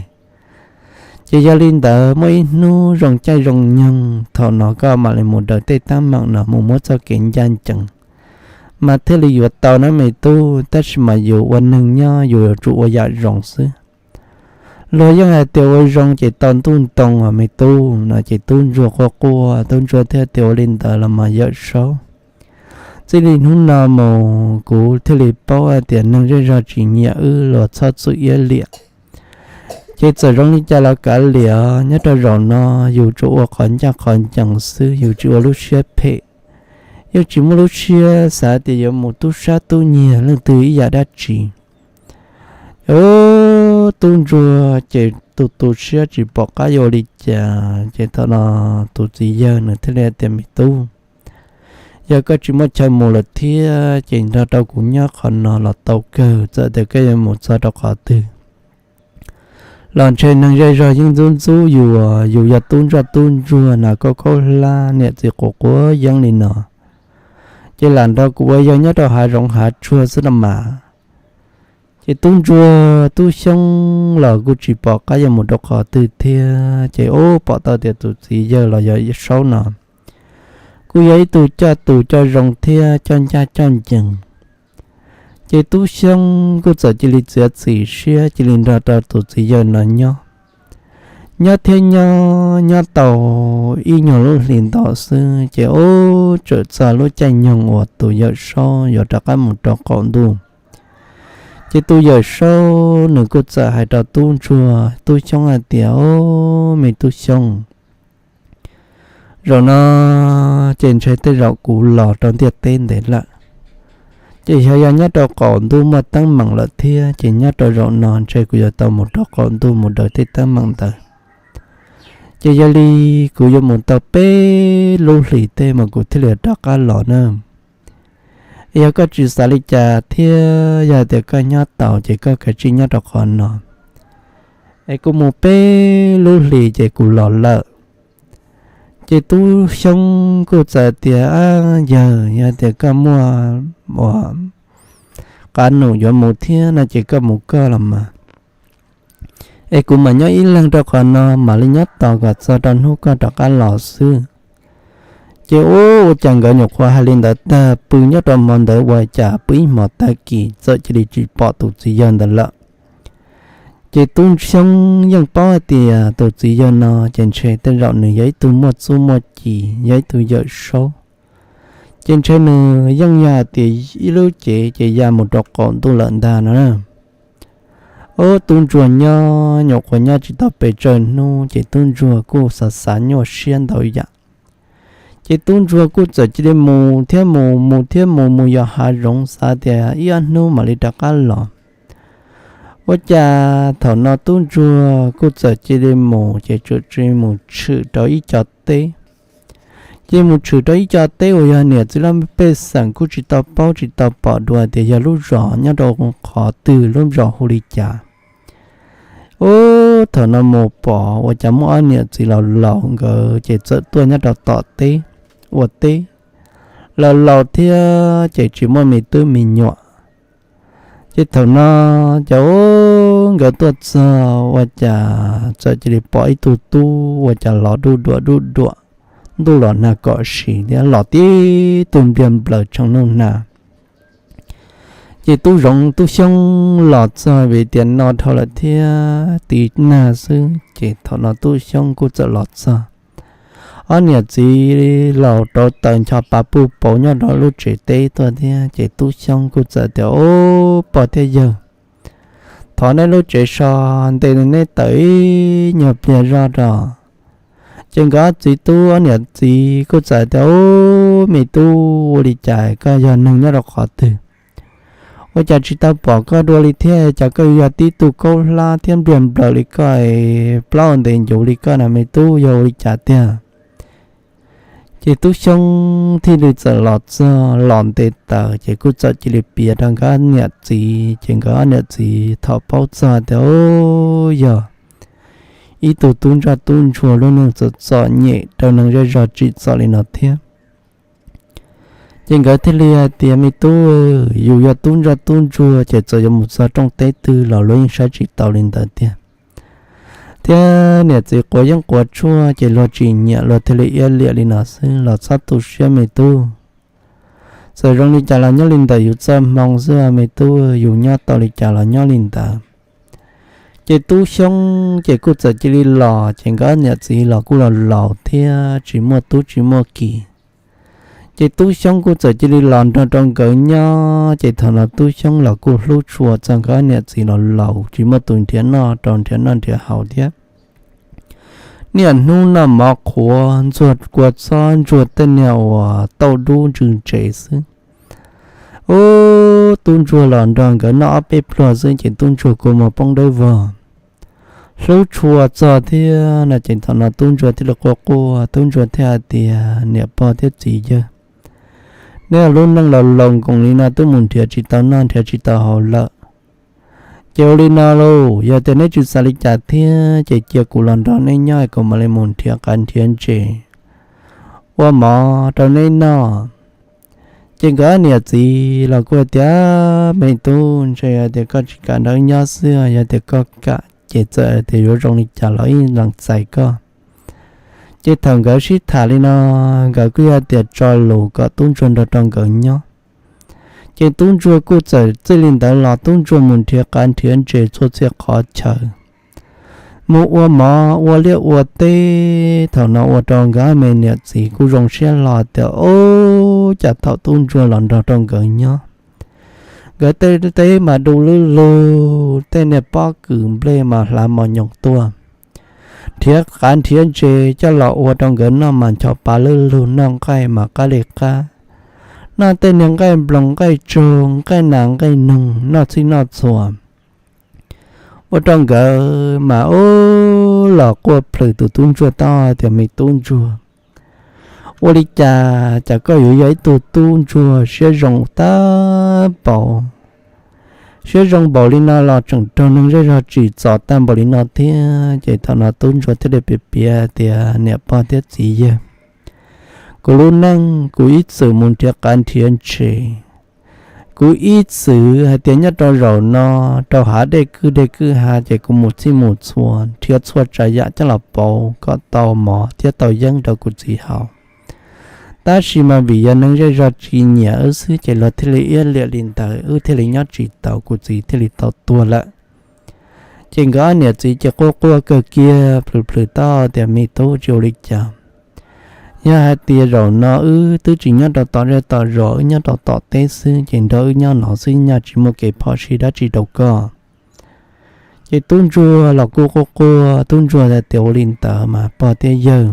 Ces yog li ntawd muaj ib hnub zoo caij zoo nyoog thaum no koj mam li mus daws tej teeb meem no mus muab txoj kev ncaj ncees mas thiaj li yuav tau na me tub, tab sis mas yus ua neeg nyob yus yuav tsum ua yam zoo xwb. Luag yeej hais tias ua zoo ces tau ntuj ntoo os me tub no. Ces tub ntsuag quaj quaj, tub ntsuag thiaj tias ua li ntawd los mas yawm saub, txij li hnub no mus kuv thiaj li paub hais tias neeg zej zog tsis nyiam wb, luag txhob txwm iab liam. Ces txawm zoo li cas los kav liam, nyob rau zaum no yus tsuas ua qhov ncaj qhov ncees xwb, yus tsis ua lub siab phem, yeej tsis muaj lub siab xav tias yuav mus tub sab tub nyiag leej twg ib yam dab tsi. Tub ntsuag ces tu tu siab tsis pom qab yuav ua li cas, ces thaum no tus txiv yawg nws thiaj li tias, me tub, yog koj tsis muaj chaw mus lawm thiab ces nrog rau kuv nyob qhov no los tau kawg, txawm tias koj yuav mus txog rau qhov twg los ntshe neeg zej zog yeej ntxub ntxub yus, yus yog tub ntsoj tub ntsuag na, khaub khaub hlab, niam txiv quav quav yeeb li no, ces lam nrog kuv ua yawg nyob rau hav zoov hav tsuag xwb no mas. Ces tub ntsuag tub xyoob los kuj tsis pom qab yuav mus rau qhov twg thiab, ces ub pom tau tias tus txiv yawg los yog saub no kuj yog ib tug coj tus coj zoo thiab coj ncaj coj ncees. Ces tub xyoob kuj txawm cia li txiav txim siab cia li nrog rau tus txiv yawg no nyob. Nyob thiab nyob, nyob tau ib nyuag lub hlis ntau xwb ces ub txawm txog lub caij nyoog uas tus yawm saub yuav rov qab mus rau qaum ntuj. Ces tus yawm saub nws kuj txawm hais rau tub ntsuag tub xyoob hais tias, o, me tub xyoob, zaum no ces ntshe tej zaum kuv los rau ntiaj teb ntev lawm. Ces xyov yog nyob rau qaum ntuj muaj teeb meem lawm thiab, ces nyob rau zaum no ntshe kuv yuav tau mus rau qaum ntuj mus daws tej teeb meem ntawd. Ces yog li kuv yuav mus tau peb lub hlis tej mas kuv thiaj li rov qab los na. Yog koj tsis xav li cas thiab yog tias koj nyob tau ces koj kav tsij nyob rau qhov no, es kuv mus peb lub hlis ces kuv los lawm. Ces tub xyoob kuj txawm tias, a, yawg, yog tias koj muaj ua qab num yuav mus thiab no ces koj mus koj los mas. es kuv mam nyob ib leeg rau qhov no mam li nyob tos kom txog rau hnub koj rov qab los xwb. Ces ua cas nkawd nyuam qhuav hais li ntawd tag pw nyob rau hmo ntawd ua cas pw ib hmos tag kis txawm cia li tsis pom tus txiv yawg ntawd lawm. Ces Tub Xyoob yeej paub hais tias tus txiv yawg no ces ntshe tej zaum nws yog ib tug muaj txuj muaj ci, yog ib tug yawm saub, ces ntshe nws yeej yog hais tias ib lub cev ces ya mus rau qaum ntuj lawm ntag no na. Ub, tub ntsuag nyob nyuam qhuav nyob tsis tau pes tsawg hnub ces tub ntsuag kuj xav xav nyuaj siab ntau yam. Ces tub ntsuag kuj txawm cia li mus thiab mus, mus thiab mus, mus yos hav zoov xav tias ib ob hnub mam li rov qab los. Ua cas thaum no tub ntsuag kuj txawm cia li mus ces txawm cia li mus tshwm rau ib co teb. Ces mus tshwm rau ib co teb uas yog niam txiv laj mej pej xeem kuj tsis tau paub tsis tau pom dua tias yog lub zos nyob rau qhov twg, lub zos hu li cas. Ub, thaum no mus pom ua cas muaj ob niam txiv laus laus nkawd ces txawm tuaj nyob rau tom teb ua teb, laus laus thiab ces tsis muaj me tub me nyuam. Ces thaum no ces ub, nkawd tuaj txog ua cas txawm cia li pom ib tug tub ua cas los duj duam duj duam, ntuj los nag kom sim thiab los tib tug npliag nplaws tshee nuj nag. Ces tub zoov tub xyoob los txog vim tias no dhau lawm thiab tiv nag xwb ces thaum no tub xyoob kuj txawm los txog. Ob niam txiv laus rauv taws ncho pa puj pauv nyob rau lub tsev teb tuaj thiab ces tub xyoob kuj txawm tias, Ub, pog thiab yawg, thov neb lub tsev so nte neb tawm ib nyuag pliag zoj rau. Ces nkawd ob txiv tub ob niam txiv kuj txawm tias, Ub, me tub, ua li cas koj yog neeg nyob rau qhov twg? Ua cas tsis tau pom koj dua li thiab, cas koj yuav yog tib tug kaub hlab thiab npliag nplaws li koj, plaub ntev ncuv li koj na me tub, yog ua li cas tiag? Ces tub xyoob thiaj li txawm los txog los nte taws ces kuj txawm cia li piav rau nkawd niam txiv. Ces nkawd niam txiv thaum paub txog tias, Ub, yog ib tug tub ntsoj tub ntsuag lub neej txom txom nyem rau neeg zej zog tsim txom li no thiab. Ces nkawd thiaj li hais tias, Me tub, yus yog tub ntsoj tub ntsuag ces txawm yuav mus txog rooj teb twg los luag yeej saib tsis taus li ntawd tiag. Thiab niam txiv quav yeeb quav tshuaj ces luag tsis nyiam, luag thiaj li iab liam li no xwb los txhob tu siab me tub. Txawm zoo li cas los nyob li ntawm yus txoj hmoo xwb me tub, yus nyob tau li cas los nyob li ntawd. Ces tub xyoob ces kuj txawm cia li los, ces nkawd niam txiv los kuj los laus thiab tsis muaj tub tsis muaj ki. Ces tub xyoob kuj txawm cia li los nrog rau nkawd nyob, ces thaum no tub xyoob los kuj hlub tshua txog nkawd niam txiv los laus tsis muaj tus nrhiav noj rau nrhiav noj nrhiav haus thiab. Niaj hnub noj mov qhuav ntxuag kua txob ntxuag tej niag uas tauj dub ntsws ntsev xwb. Ub, tub ntsuag los nrog nkawd noj ob peb pluag xwb ces tub ntsuag kua muag poob dawb vog, hlub tshua txog thiab no ces thaum no tub ntsuag thiaj li quaj quaj, tub ntsuag thiaj hais tias, Niam pog thiab txiv yawg, neb lub neej laus laus nkoos li no twb mus nrhiav tsis tau noj nrhiav tsis tau haus lawm. Ces ua li no lauj, yog tias neb tsis xav li cas thiab ces cia kuv los nrog neb nyob, kuv mam li mus nrhiav qav nrhiav ntses ua mov rau neb noj. Ces nkawd niam txiv los kuj hais tias, Me tub, ntshe yog tias koj tsis kam nrog wb nyob xwb, yog tias koj kam ces txawm tias yuav zoo li cas los wb lees txais koj. Ces thaum nkawd sib tham li no, nkawd kuj yog tias tso lus kom tub ntsuag nrog rau nkawd nyob. Ces tub ntsuag kuj txawm txij li ntawd los tub ntsuag mus nrhiav qav nrhiav ntses txhua txhia qhov chaw, mus ua mov ua liaj ua teb. Thaum no ua rau nkawd me niam txiv kuj zoo siab hlo tias, Ub, cas thaum tub ntsuag los nrog rau nkawd nyob, nkawd tej teb mas du lwb lug, tej niag pob kws nplej mas hlav mos nyoos tuaj, nrhiav qav nrhiav ntses coj los ua rau nkawd noj mas ncho pa lwb lug, noj nqaij mas qab li qab, noj tej niag nqaij nploos nqaij tsaug nqaij nas nqaij noog noj txhij noj txhua. Ua rau nkawd mas ub los quaj plhws tus tub ntsuag tau tias, Me tub ntsuag, ua li cas cas koj yuav yog ib tug tub ntsuag siab zoo tag npaum, siab zoo npaum li no los tseem raug neeg zej zog tsim txom tag npaum li no thiab? Ces thaum no tub ntsuag thiaj li piav piav tias, Niam pog thiab txiv yawg, kuv lub neej kuv ib txwm mus nrhiav qav nrhiav ntses, Kuv ib txwm hais tias nyob rau zaum no rau hav dej kwj dej kwj ha ces kuv mus txhij mus txhua nrhiav txhua tsav yam coj los pauv kom tau mov thiab tau yeeb rau kuv txiv haus. Tab sis mas vim yog neeg zej zog tsis nyiam wb xwb ces luag thiaj li iab liam li ntawd, wb thiaj li nyob tsis tau, kuv txiv thiaj li tau tuag lawm. Ces nkawd ob niam txiv ces quaj quaj kawg kiag plhws plhws taub hau tias, me tub, tsis ua li cas, yog hais tias zaum no wb twb tsis nyob rau tom zej tom zos, wb nyob rau tom teb xwb ces nrog wb nyob no xwb, nyaj tsis muaj kev phom sij dab tsi rau koj. Ces tub ntsuag los kuj quaj quaj, tub ntsuag hais tias, ua li ntawd mas pog thiab yawg,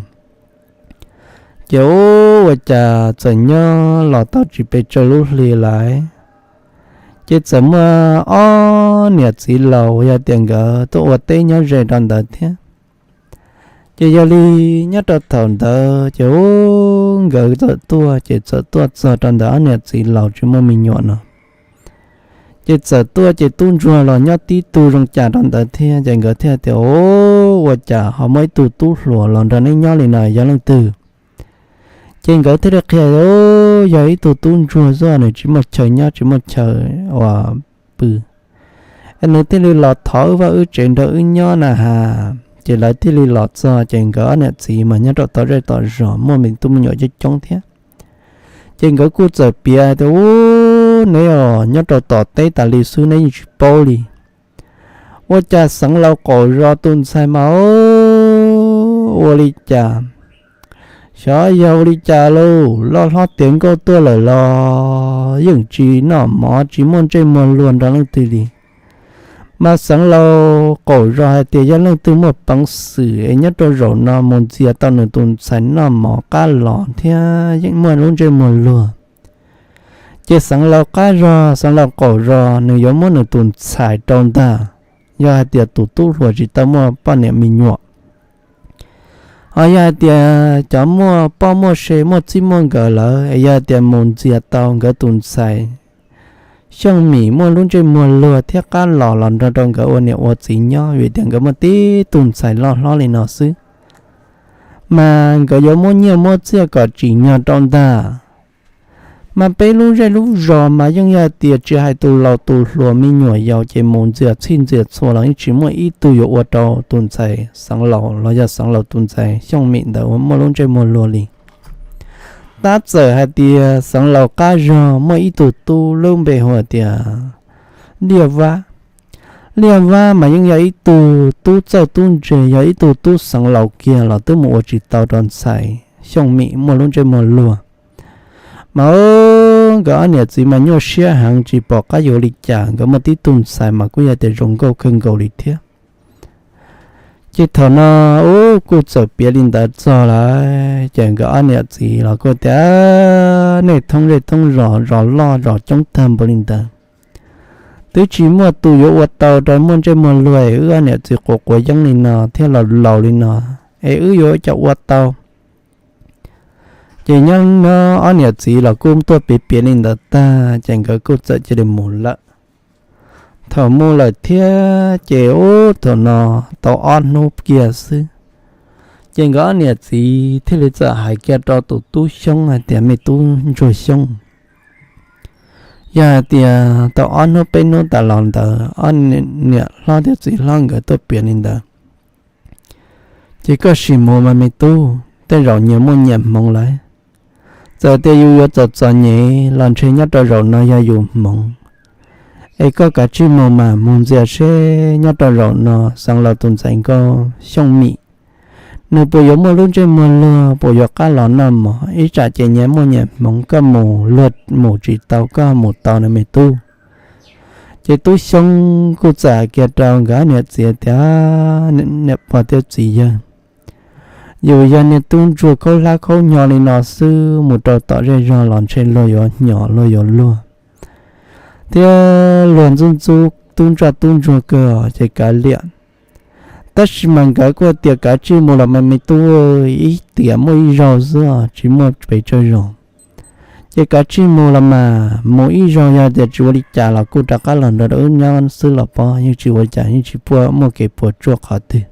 ces ua cas txawm nyob los tau tsis pes tsawg lub hli lawm, ces txawm muaj ob niam txiv laus yog tias nkawd tuaj ua teb nyob ze rau ntawd thiab. Ces yog li nyob rau thaum ntawd ces ub, nkawd txawm tuaj, ces txawm tuaj txog rau ntawm ob niam txiv laus tsis muaj me nyuam no. Ces txawm tuaj ces tub ntsuag los nyob tib tug zoo cas rau ntawd thiab, ces nkawd thiaj tias, ua cas ho muaj ib tug tub hluas los nrog neb nyob li no yog leej twg? Ces nkawd thiaj li qhia, yog ib tug tub ntsuag xwb, nws tsis muaj chaw nyob tsis muaj chaw uas pw, es nws thiaj li los thov wb vaj wb tsev nrog wb nyob na has. Ces lawv thiaj li los txog ces nkawd ob niam txiv mas nyob rau tom zej tom zos muaj me tub me nyuam coob coob thiab. Ces nkawd kuj txawm piav tias, ub, neb os, nyob rau tom teb tas li xwb neb yeej tsis paub li. Ua cas xeev laus qaum zos tus ntxhais mas ua li cas, xyov yog ua li cas lauj, loj hlob tiav nkauj tuaj lawm los yeej tsis noj mov tsis muaj ntsej muag luag nrog leej twg li. Mas xeev laus qaum zos hais tias yog leej twg muaj peev xwm es nyob rau zaum no mus ntxias tau nws tus ntxhais noj mov qab los thiab yeej muaj lub ntsej muag luag, ces xeev laus qab zos, xeev laus qaum zos nws yuav muab nws tus ntxhais rau ntag. Yog hais tias tus tub hluas tsis tau muaj poj niam me nyuam, ho yog hais tias cov muaj poj muaj se muaj txij muaj nkawm lawm, es yog hais tias mus ntxias tau nkawd tus ntxhais Xyooj Mim muaj lub ntsej muag luag thiab qab los los nrog rau nkawd ua niam ua txiv nyob, vim tias nkawd muaj tib tug ntxhais loj hlob li no xwb, mas nkawd yuav muab nyiaj muab txiaj kom tsim nyog rau ntag. Mas peb lub zej lub zos mas yeej yog hais tias tsis hais tus laus tus hluas me nyuam yaus ces mus ntxias txhij ntxias txhua los yeej tsis muaj ib tug yuav ua rau tus ntxhais xeev laus los yog xeev laus tus ntxhais Xyooj Mim ntawd uas muaj lub ntsej muag luag li. Tab txawm hais tias xeev laus qab zog muaj ib tug tub lub npe hu tias Liaj Vab. Liaj Vab mas yeej yog ib tug tub txawj tub ntse, yog ib tug tub xeev laus kiag los twb mus ua tsis tau rau ntxhais Xyooj Mim muaj lub ntsej muag luag. Mas nkawd ob niam txiv mas nyuaj siab heev tsis pom qab yuav ua li cas, nkawd muaj tib tug ntxhais mas kuj yog tias zoo nkauj kawg nkaus li thiab. Ces thaum no ub kuj txawm piav li ntawd txog lawm ces nkawd ob niam txiv los kuj tias, nej thoob zej thoob zos, zos loj zos coob tag npaum li ntawd, twb tsis muaj tus yuav ua tau rau muaj ntsej muag luag, wb ob niam txiv quav quav yeeb li no thiab laus laus li no, es wb yuav ua cas ua tau. Ces nyob nyob ob niam txiv los kuj tuaj piav piav li ntawd tag ces nkawd kuj txawm cia li mus lawm. Thaum mus lawm thiab ces ub thaum no tau ob hnub kiag xwb, ces nkawd ob niam txiv thiaj li txawm hais kiag rau tus tub Xyoob hais tias, me tub ntsuag Xyoob, yog hais tias tau ob hnub peb hnub tas los ntawd ob niam hlob thiab txiv hlob nkawd tuaj piav li ntawd, ces koj sim mus mas me tub, tej zaum nyias muaj nyias hmoov lawm. Txawm tias yus yuav txom txom nyem los ntshe nyob rau zaum no yog yus hmoov. Es koj kav tsij mus mas mus ntxias seb nyob rau zaum no xeev laus tus ntxhais nkauj Xyooj Mim, nws puas yuav muaj lub ntsej muag luag, puas yuav qab los noj mov, ib tsam ces nyias muaj nyias hmoov, koj mus luag mus tsis tau, koj mus tau na me tub. Ces tub Xyoob kuj txawm hais kiag rau nkawd niam txiv tias, niam pog thiab txiv yawg, yus yog niag tub ntsuag khaub hlab khaub hnyo li no xwb, mus rau tom zej zog los ntshe luag yuav hnyo luag yuav luag thiab luag ntxub ntxub tub ntsoj tub ntsuag kawg ces kav liam. Tab sis mas nkawd kuj tias kav tsij mus los mas me tub, ib tiam muaj ib zaug xwb tsis muaj pes tsawg zaus. Ces kav tsij mus los mas, mus ib zaug yog tias tsis ua li cas los kuj rov qab los nrog wb nyob xwb los pob, yeej tsis ua li cas, yeej tsis puaj muaj kev puas tsuaj qhov twg.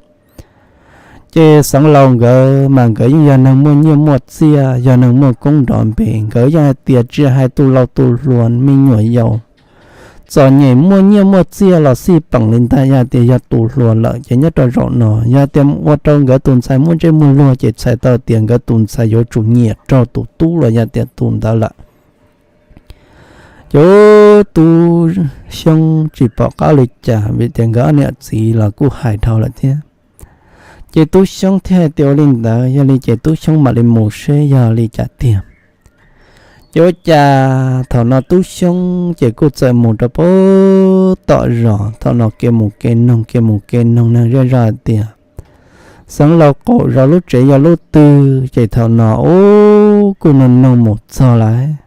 Ces xeev laus nkawd mas nkawd yeej yog neeg muaj nyiaj muaj txiaj, yog neeg muaj koob nrov npe, nkawd yeej hais tias tsis hais tus laus tus hluas me nyuam yaus, txom nyem muaj nyiaj muaj txiaj los xij peem li ntag, yog tias yog tus hluas lawm ces nyob rau zaum no yog tias ua rau nkawd tus ntxhais muaj ntsej muag luag ces txhais tau tias nkawd tus ntxhais yuav tsum nyiam raug tus tub los yog tias tus ntawd lawm. Ces tub Xyoob tsis pom qab li cas vim tias nkawd ob niam txiv los kuj hais dhau lawm thiab. Ces tub Xyoob thiaj hais tias ua li ntawd, yog li ces tub Xyoob mam li mus seb yog li cas tiag. Ces ua cas thaum no tub Xyoob ces kuj txawm mus rau pem tom zos, thaum no kev mus kev noog, kev mus kev noog, neeg zej zog hais tias Xeev Laus qaum zos lub tsev yog lub twg, ces thaum no ub kuj noog noog mus txog lawm.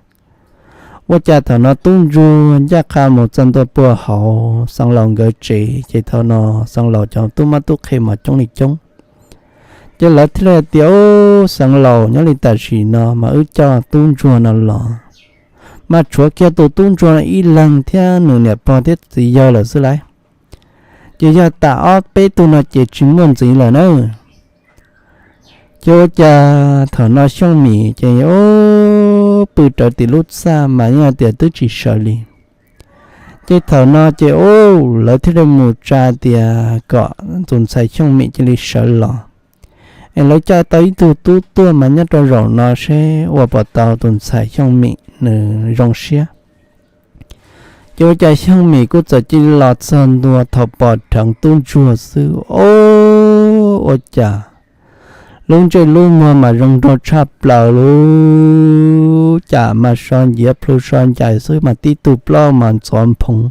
Ua cas thaum no tub ntsuag ncaj qha mus txog ntua puag hauv Xeev Laus nkawd tsev, ces thaum no Xeev Laus cov tub mab tub qhe mas coob li coob. Ces lawv thiaj li hais tias, Ub, Xeev Laus, nyob li tam sim no mas wb coj tub ntsuag no los mas tshuav kiag tus tub ntsuag no ib leeg thiab nws niam pog thiab txiv yawg lawm xwb lauj. Ces yog tas ob peb tug no ces tsis muaj ntxiv lawm na. Ces ua cas thaum no Xyooj Mim ces ub pw rawv tim lub txaj mas yeej tias twb tsis sawv li. Ces thaum no ces ub lawv thiaj li mus tsa tias kom tus ntxhais Xyooj Mim cia li sawv los, es lawv coj tau ib tug tub tuaj mas nyob rau zaum no seb ua puas tau tus ntxhais Xyooj Mim nws zoo siab. Ces ua cas Xyooj Mim kuj txawm cia li los txog ntua thaum pom dheev tub ntsuag xwb, ub, ua cas lub ntsej lub muag mas zoo nraug tshaj plaws li, cas mas so nciav plhu so ncais xwb mas tib tug plaub mas ntxov nphoov,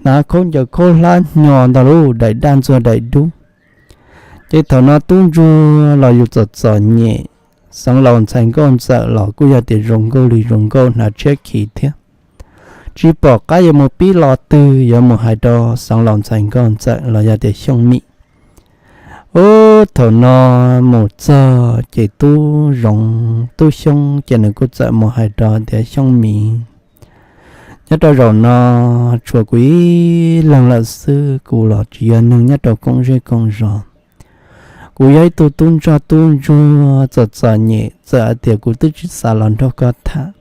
hnav khaub ncaws khaub hlab hnyo ntag lauj, daim daj ntxuag daim dub. Ces thaum no tub ntsuag los yus txom txom nyem, Xeev Laus ntxhais nkauj ntxawm los kuj yog tias zoo nkauj li zoo nkauj hnav tshiab khiv thiab. Tsis pom qab yuav mus pib lo twg yuav mus hais rau Xeev Laus ntxhais nkauj ntxawm los yog tias Xyooj Mim. Ub, thaum no mus txog ces tub Zoov tub Xyoob ces nws kuj txawm mus hais rau tias Xyooj Mim, nyob rau zaum no tshuav kuv ib leeg lawm xwb, kuv los tsis yog neeg nyob rau koob zej koob zos. Kuv yog ib tug tub ntsoj tub ntsuag txom txom nyem, txawm hais tias kuv twb tsis xav los nrog koj tham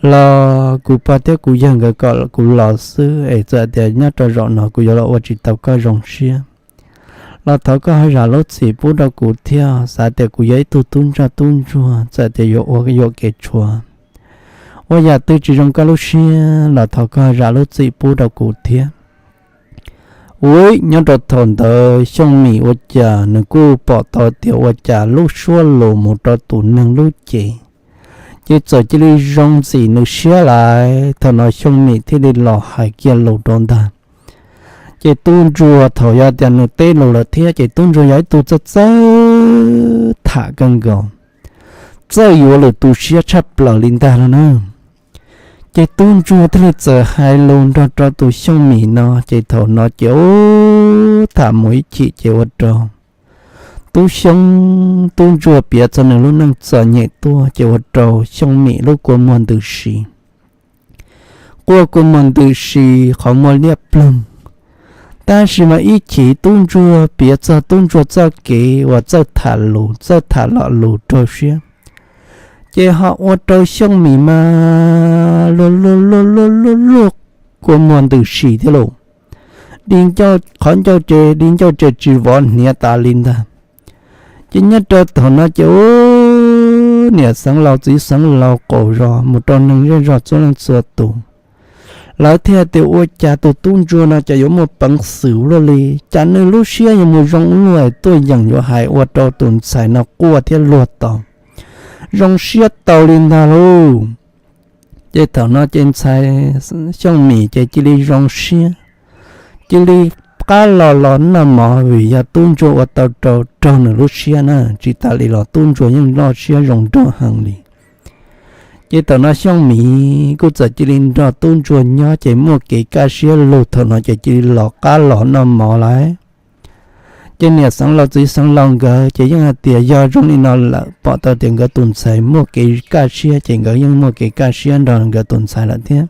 los kuv pog thiab kuv yawg nkawd kom kuv los xwb es txawm tias nyob rau zaum no kuv yuav los ua tsis tau koj zoo siab los thov koj ho zam lub txim pub rau kuv thiab. Xav tias kuv yog ib tug tub ntsoj tub ntsuag, txawm tias yuav ua yuam kev tshuav, ua yam twg tsis zoo koj lub siab los thov koj zam lub txim pub rau kuv thiab. Ub, nyob rau thaum ntawd Xyooj Mim ua cas nws kuj pom tau tias ua cas lub suab lus mus rau tus neeg lub cev ces txawm cia li zoo ntxim nws siab lawm. Thaum no Xyooj Mim thiaj li los hais kiag lus rau ntag. Ces tub ntsuag thaum yog tias nws teb lus lawm thiab ces tub ntsuag yog ib tug txawj txawj tham kawg nkaus, txawj yuav lwm tus siab tshaj plaws li ntag no na. Ces tub ntsuag thiaj li txawm hais lus nrog rau tus Xyooj Mim no ces thaum no ces ub tham mus ib chim ces ua rau tub Xyoob tub ntsuag piav txog nws lub neej txom nyem tuaj ces ua rau Xyooj Mim lub kua muag ntws si. Quaj kua muag ntws si, qhov muag liab ploog. Tab sis mas ib chim tub ntsuag piav txog tub ntsuag txoj kev uas txawj tham lus txawj tham lo lus raug siab ces ho ua rau Xyooj Mim mas luag luag luag luag luag luag kua muag ntws si thiab lauj. Di ncauj qhov ncauj ces di ncauj ces tsis vov hniav tas li ntag. Ces nyob rau thaum no ces ub niam xeev laus txiv xeev laus qaum zos mus rau neeg zej zog txhua leej txhua tus, lawv thiaj tias ua cas tus tub ntsuag no cas yuav muaj peev xwm luaj li, cas nws lub siab yuav mus zoo luaj tuaj yeem yuav hais ua rau tus ntxhais no quaj thiab luag tau zoo siab tau li ntag lauj. Ces thaum no ces ntxhais Xyooj Mim ces cia li zoo siab, cia li qab los los noj mov vim yog tub ntsuag ua tau rau raug nws lub siab na, tsis tas li los tub ntsuag yeej loj siab zoo nraug heev li. Ces thaum no Xyooj Mim kuj txawm cia li nrog tub ntsuag nyob ces muaj kev kaj siab lug, thaum no ces cia li los qab los noj mov lawm. Ces niam xeev laus txiv xeev laus nkawd ces yeej hais tias yog zoo li no lawm, pom tau tias nkawd tus ntxhais muaj kev kaj siab ces nkawd yeej muaj kev kaj siab nrog nkawd tus ntxhais lawm thiab.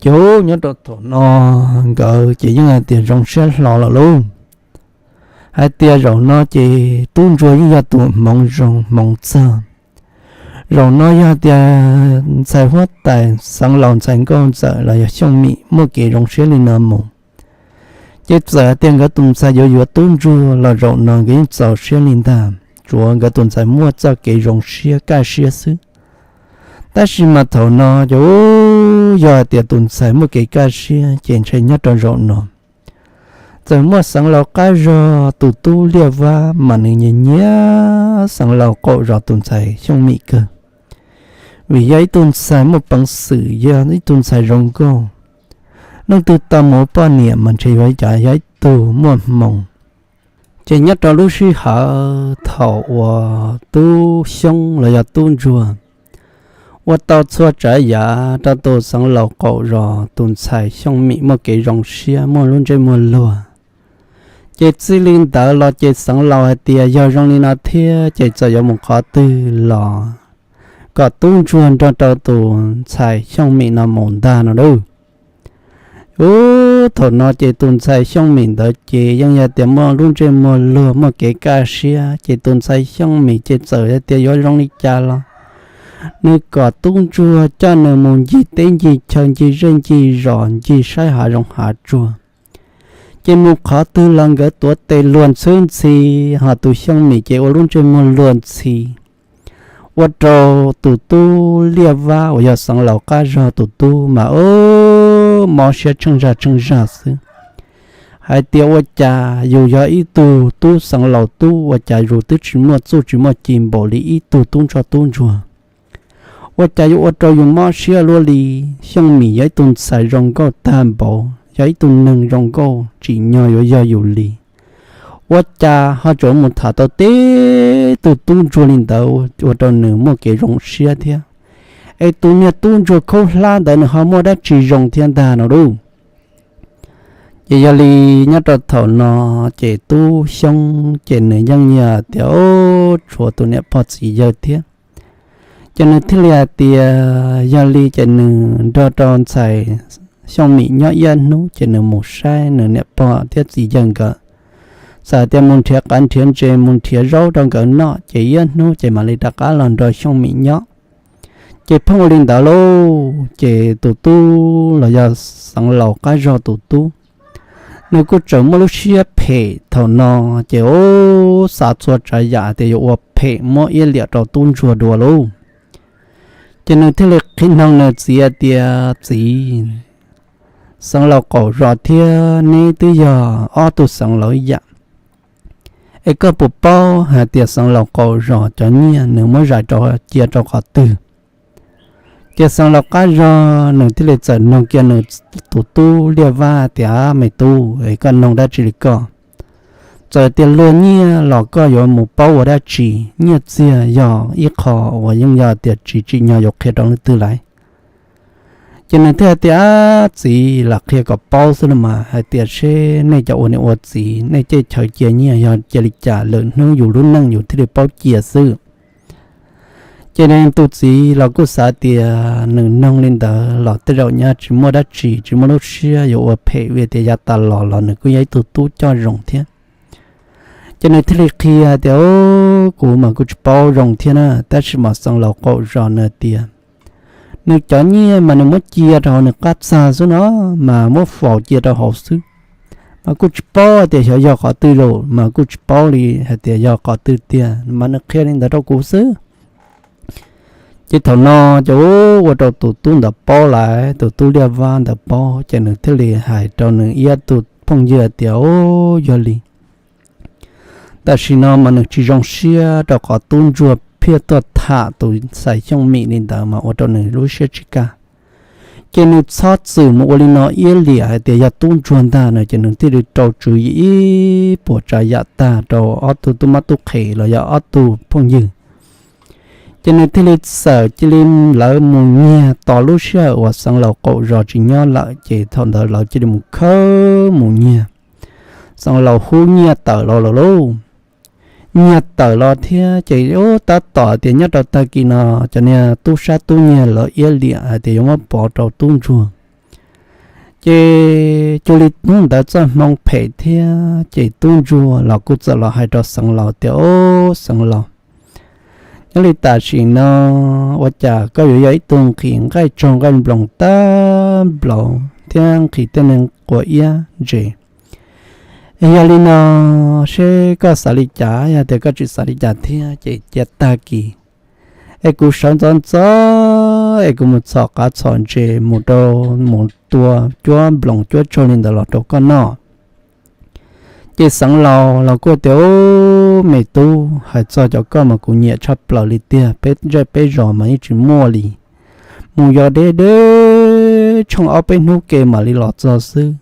Ces nyob rau thaum no nkawd ces yeej hais tias zoo siab hlo lawm lauj, hais tias zaum no ces tub ntsuag yeej yog tus hmoov zoo hmoov txog. Zaum no yog tias ntxhais huab tais Xeev Laus, ntxhais nkauj ntxawm los yog Xyooj Mim muaj kev zoo siab li no mus, ces txawm tias nkawd tus ntxhais yuav yuav tub ntsuag los zaum no nkawd yeej txaus siab li ntag, tsuav nkawd tus ntxhais muaj txoj kev zoo siab kaj siab xwb. Tab sis mas thaum no ces yog hais tias tus ntxhais muaj kev kaj siab ces ntshe nyob rau zaum no txawm muaj Xeev Laus qab zog tus tub Liaj Vab mas nws nyiam nyiam Xeev Laus qaum zos tus ntxhais Xyooj Mim kawg, vim yog ib tug ntxhais muaj peev xwm, yog ib tug ntxhais zoo nkauj. Leej twg tau mus ua poj niam mas ntshe yuav yog ib tug muaj hmoo. Ces nyob rau lub sij hawm thaum uas tub Xyoob los yog tub ntsuag ua tau txhua tsav yam rau tus Xeev Laus qaum zos tus ntxhais Xyooj Mim muaj kev zoo siab muaj lub ntsej muag luag, ces txij li ntawd los ces Xeev Laus hais tias yog zoo li no thiab ces txawm yuav mus qhov twg los kom tub ntsuag nrog rau tus ntxhais Xyooj Mim no mus ntag no lauj. Ub, thaum no ces tus ntxhais Xyooj Mim ntawd ces yeej yog tias muaj lub ntsej muag luag muaj kev kaj siab, ces tus ntxhais Xyooj Mim ces txawm hais tias yuav zoo li cas los nws kom tub ntsuag coj nws mus ncig teb ncig chaw ncig zej ncig zos ncig saib hav zoov hav tsuag. Ces mus qhov twg los nkawd tuav tes luag ntxhwb ntxhi, ho tus Xyooj Mim ces ua lub ntsej muag luag ntxhi, ua rau tus tub Liaj Vab uas yog Xeev Laus qab zog tus tub mas mob siab tsheej zag tsheej zag xwb. Hais tias ua cas yus yog ib tug tub Xeev Laus tub ua cas yus twb tsis muaj txuj tsis muaj ci npaum li ib tug tub ntsoj tub ntsuag, ua cas yuav ua rau yus mob siab luaj li. Xyooj Mim yog ib tug ntxhais zoo nkauj tag npaum, yog ib tug neeg zoo nkauj tsim nyog yuav yog yus li, ua cas ho tseem mus tham tau tib tug tub ntsuag li ntawd ua rau nws muaj kev zoo siab thiab? Es tus niag tub ntsuag khaub hlab ntawd nws ho muaj dab tsi zoo thiab ntag no lauj? Ces yog li nyob rau thaum no ces tub Xyoob ces nws yeej yog tias tshuav tus niam pog txiv yawg thiab. Ces nws thiaj li hais tias yog li ces nws nrog rau ntxhais Xyooj Mim nyob ib hnub ces nws mus saib nws niam pog thiab txiv yawg nkawd, txawm tias mus nrhiav qav nrhiav ntses mus nrhiav zaub rau nkawd noj ces ib hnub ces mam li rov qab los nrog Xyooj Mim nyob. Ces pheej ua li ntawd lauj, ces tus tub los yog Xeev Laus qab zog tus tub, nws kuj tseem muaj lub siab phem thaum no, ces ub xav txhua tsav yam tias yuav ua phem muab iab liam rau tub ntsuag dua lauj. Ces nws thiaj li qhia noog nws txiv hais tias txiv, Xeev Laus qaum zos thiab neb twb yog ob tug Xeev Laus ib yam, es koj puas paub hais tias Xeev Laus qaum zos cov nyiaj nws muab zais cia rau qhov twg? Ces Xeev Laus qab zog nws thiaj li txawm noog kiag nws tus tub Liaj Vab tias me tub, es koj noog dab tsi li koj? Txawm tias luag nyiaj los koj yuav mus paub ua dab tsi? Nyiaj txiag yog ib qho uas yeej yog tias tsis tsim nyog yuav qhia rau leej twg lawm. Ces nws thiaj hais tias txiv, lam qhia kom paub xwb los mas, hais tias seb nej cov ua niam ua txiv nej cej chawv cia nyiaj yog cia li cas, lwm hnub yus lub neej yus thiaj li paub cia xwb. Ces nws tus txiv los kuj xav tias nws noog li ntawd los tej zaum nyab tsis muaj dab tsi, tsis muaj lub siab yuav ua phem, vim tias yav tas los los nws kuj yog ib tug tub coj zoo thiab. Ces nws thiaj li qhia tias kuv mas kuj tsis paub zoo thiab na, tab sis mas Xeev Laus qaum zos nws tias nws cov nyiaj mas nws muab cia rau hauv nws qab txag xwb no, mas muab faus cia rau hauv xwb, mas kuj tsis paub tias xyov yog qhov twg lawm, mas kuj tsis paub li hais tias yog qhov twg tiag, mas nws qhia li ntawd rau kuv xwb. Ces thaum no ces ua rau tus tub ntawd paub lawm, tus tub Liaj Vab ntawd paub, ces nws thiaj li hais rau nws ib tug phooj ywg tias yog li tam sim no mas nws tsis zoo siab rau qhov tub ntsuag phiaj tuaj tham tus ntxhais Xyooj Mim li ntawd mas ua rau nws lub siab tsis kaj. Ces nws txhob txwm mus ua li no iab liam hais tias yog tub ntsuag ntag no, ces nws thiaj li rau tswv yim ib puas tsav yam tag rau ob tug tub mab tub qhe los yog ob tug phooj ywg. Ces nws thiaj li txawm cia li lawv mus nyiag tos lub sij hawm uas Xeev Laus qaum zos tsis nyob lawm, ces thaum ntawd lawv cia li mus khawb mus nyiag. Xeev Laus hub nyiaj tawm los lawm lauj. Nyiag tawm los thiab ces tab tom tias nyob rau tag kis no cov niag tub sab tub nyiag lawv iab liam hais tias yuav muab pov rau tub ntsuag. Ces cuag li hnub ntawd txoj hmoo phem thiab ces tub ntsuag los kuj txawm los hais rau Xeev Laus tias o, Xeev Laus, Nyob li tam sim no ua cas koj yuav yog ib tug nqhis nqaij tsaug nqaij nploos tag nplaus thiab nqhis tej neeg quav iab ntses? Es yog li no, seb koj xav li cas, yog tias koj tsis xav li cas thiab ces cia tag kis es kuv sawv ntxov ntxov es kuv mus txhom qav txhom ntses mus rau, mus tua cuab nploos cuab tsaug li ntawd los rau koj noj. Ces Xeev Laus los kuj tias, Ub, me tub, hais txog cov koj mas kuv nyiam tshaj plaws li tiag, peb zej peb zos mas yeej tsis muaj li. Mus yos deb deb tshooj ob peb hnub ke mam li los txog xwb.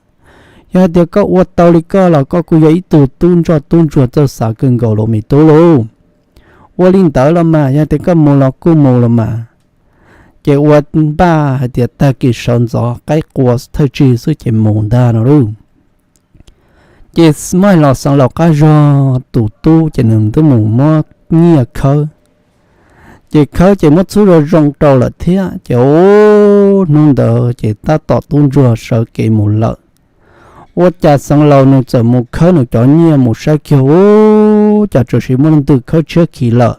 Yog hais tias koj ua tau li koj los koj kuj yog ib tug tub ntsoj tub ntsuag txawj xav kawg nkaus los me tub lauj. Ua li ntawd los mas, yog tias koj mus los kuj mus los mas. Ces ua npaj hais tias tag kis sawv ntxov qaib qua thawj tsig xwb ces mus ntag no lauj. Ces muab los Xeev Laus qab zog tus tub ces nws twb mus muab nyiaj khawb. Ces khawb ces muab txhub zoo zoo rau lawm thiab ces ub, hnub ntawd ces tab tom tub ntsuag sawv kev mus lawm. Ua cas Xeev Laus nws txawm mus khawb nws cov nyiaj mus saib kiag ub, cas txawm sis muaj leej twg khawb tshiab khiv lawm.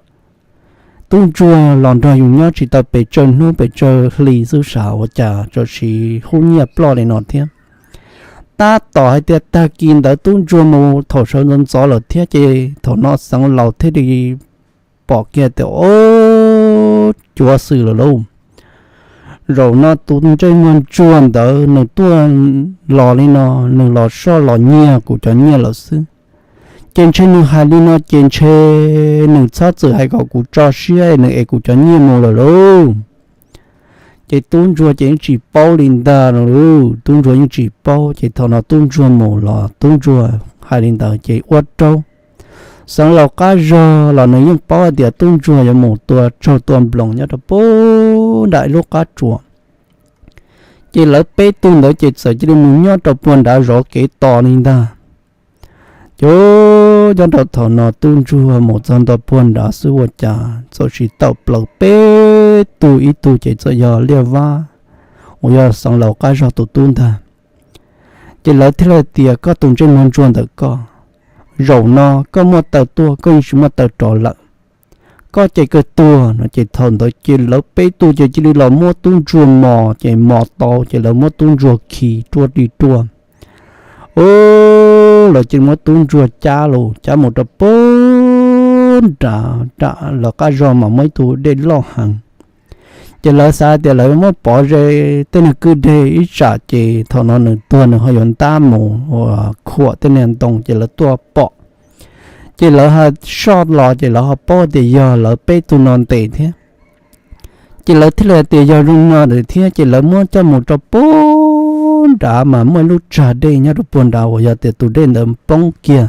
Tub ntsuag los nrog yus nyob tsis tau pes tsawg hnub pes tsawg hli xwb sav, ua cas txawm sis hub nyiaj ploj li no thiab. Tab tom hais tias tag kis ntawd tub ntsuag mus thaum sawv ntxov ntxov lawm thiab ces thaum no Xeev Laus thiaj li pom kiag tias, Ob, cuav xwm lawm lauj. Zaum no tus ntsej muag ntsuag ntawd nws tuaj los li no, nws los soj los nyiag kuv cov nyiaj lawm xwb. Ces ntshe nws hais li no ces ntshe nws txhob txwm hais kom kuv tso siab nws ev kuv cov nyiaj mus lawm lauj. Ces tub ntsuag ces yeej tsis paub li ntag no lauj, tub ntsuag yeej tsis paub. Ces thaum no tub ntsuag mus los tub ntsuag hais li ntawd ces ua rau Xeev Laus qab zog los nws yeej paub hais tias tub ntsuag yuav mus tua tsaug tua nploos nyob rau puag nram ib lub qab tsuas. Ces lawv peb tug ntawd ces txawm cia li mus nyob rau puag nrad zov kev tos li ntag. Ces nyob rau thaum no tub ntsuag mus txog ntua puag nrad xwb ua cas txawm sis tawm plaws peb tug, ib tug ces txawm yog Liaj Vab uas yog Xeev Laus qab zog tus tub ntag. Ces lawv thiaj li tias, Koj tus ntsej muag ntsuag ntawm koj, zaum no koj muaj taw tuaj koj yeej tsis muaj taw rov lawm. Koj ces kawg tuag no. Ces thaum ntawd ces lawv peb tug ces cia li los muab tub ntsuag mos, ces mos tau ces lawv muab tub ntsuag khi ruaj li ruaj. Ub, lawv cia li muab tub ntsuag cab los cab mus rau puag nrad, nram lawv qab zog mas muaj ib tug dej loj heev. Ces lawv xav tias lawv muab pov ze tej niag kwj deg ib tsam ces thaum no nws tuag nws ho yuav ntab mus ua khuam tej niag ntoo ces lawv tuaj pom. Ces lawv ho soj los ces lawv ho paub tias yog lawv peb tug no ntes thiab. Ces lawv thiaj li tias yog zoo no ntawd thiab ces lawv muab coj mus rau puag nrad mas muaj ib lub tsag dej nyob rau puag nrad uas yog tias tus dej ntawd poob kiag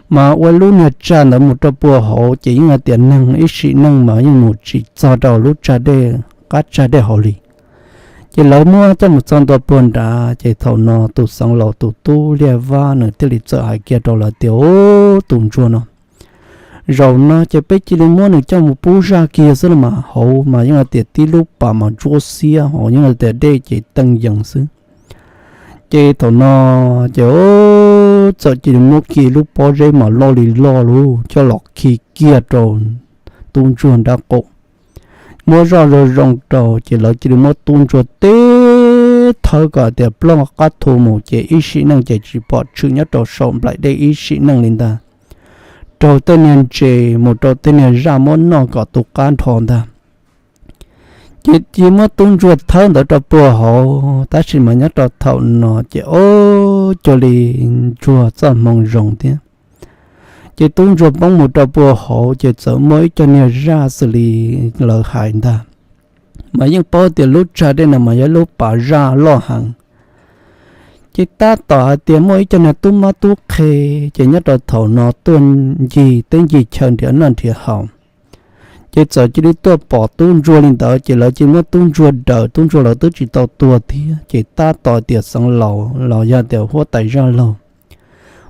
mas ua lub niag tsag ntawd mus rau puag hauv ces yeej hais tias neeg ib sim neej mas yeej mus tsis txog rau lub tsag dej, qab tsag dej hauv li. Ces lawv muab coj mus txog ntua puag nrad ces thaum no tus Xeev Laus tus tub Liaj Vab nws thiaj li txawm hais kiag rau lawv tias, Ub, tus ntsuag no, zaum no ces peb cia li muab nws coj mus pub zaj kiag xwb los mas, hauv mas yeej hais tias tib lub pas mas ntsuab xiab hos yeej hais tias dej ces teej yees xwb. Ces thaum no ces txawm cia li muab kiag lub pob zeb mas loj li loj lub coj los khi kiag rau tub ntsuag nrab qaum. Muab zoj zoo zoo rau ces lawv cia li muab tub ntsuag teb thawb kom tias ploj qab thu mus ces ib sim neej ces tsis pom tshwm nyob rau saum nplaim dej ib sim neej li ntag. Raug tej niag ntses mus rau tej niag zaj muab noj kom tu qab nrho ntag. Ces cia muab tub ntsuag thawb ntawd rau puag hauv, tab sis mas nyob rau thaum no ces ob cuag li ntsuag txoj hmoo zoo thiab. Ces tub ntsuag poob mus rau puag hauv ces txawm muaj ib co niag zaj xws li lawv hais ntag, mas yeej paub tias lub tsag dej no mas yog lub pas zaj loj heev. Ces tab tom hais tias muaj ib co niag tub mab tub qhe, ces nyob rau thaum no tuaj ncig teb ncig chaw nrhiav noj nrhiav haus. Ces txawm cia li tuaj pom tub ntsuag li ntawd ces lawv cia li muab tub ntsuag daws, tub ntsuag lawv twb tsis tau tuag thiab. Ces tab tom tias Xeev Laus los yog tias huab tais zaj laug,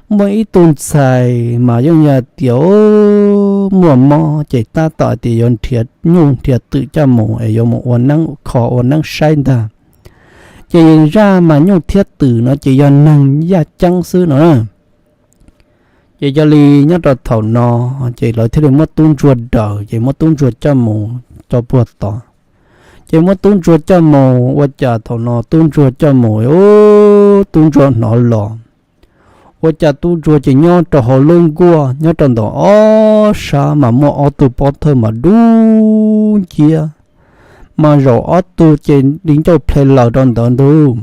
muaj ib tug ntxhais mas yeej yog tias muaj mob ces tab tom tias yuav nrhiav nyuj nrhiav twm coj mus es yuav mus ua neeb kho ua neeb saib ntag. Ces zaj mas nyuj thiab twm no ces yog neeg yaj ceeb xwb no. Ces yog li nyob rau thaum no, ces lawv thiaj li muab tub ntsuag daws, ces muab tub ntsuag coj mus rau puag tod. Ces muab tub ntsuag coj mus ua cas thaum no tub ntsuag coj mus, tub ntsuag hnov los, ua cas tub ntsuag ces nyob rau hauv lub nkuaj nyob rau ntawm ob sab mas muaj ob tug pob thawj mas dub nciab, mas zaum ob tug ces li ncauj ple laws rau ntawd ntag.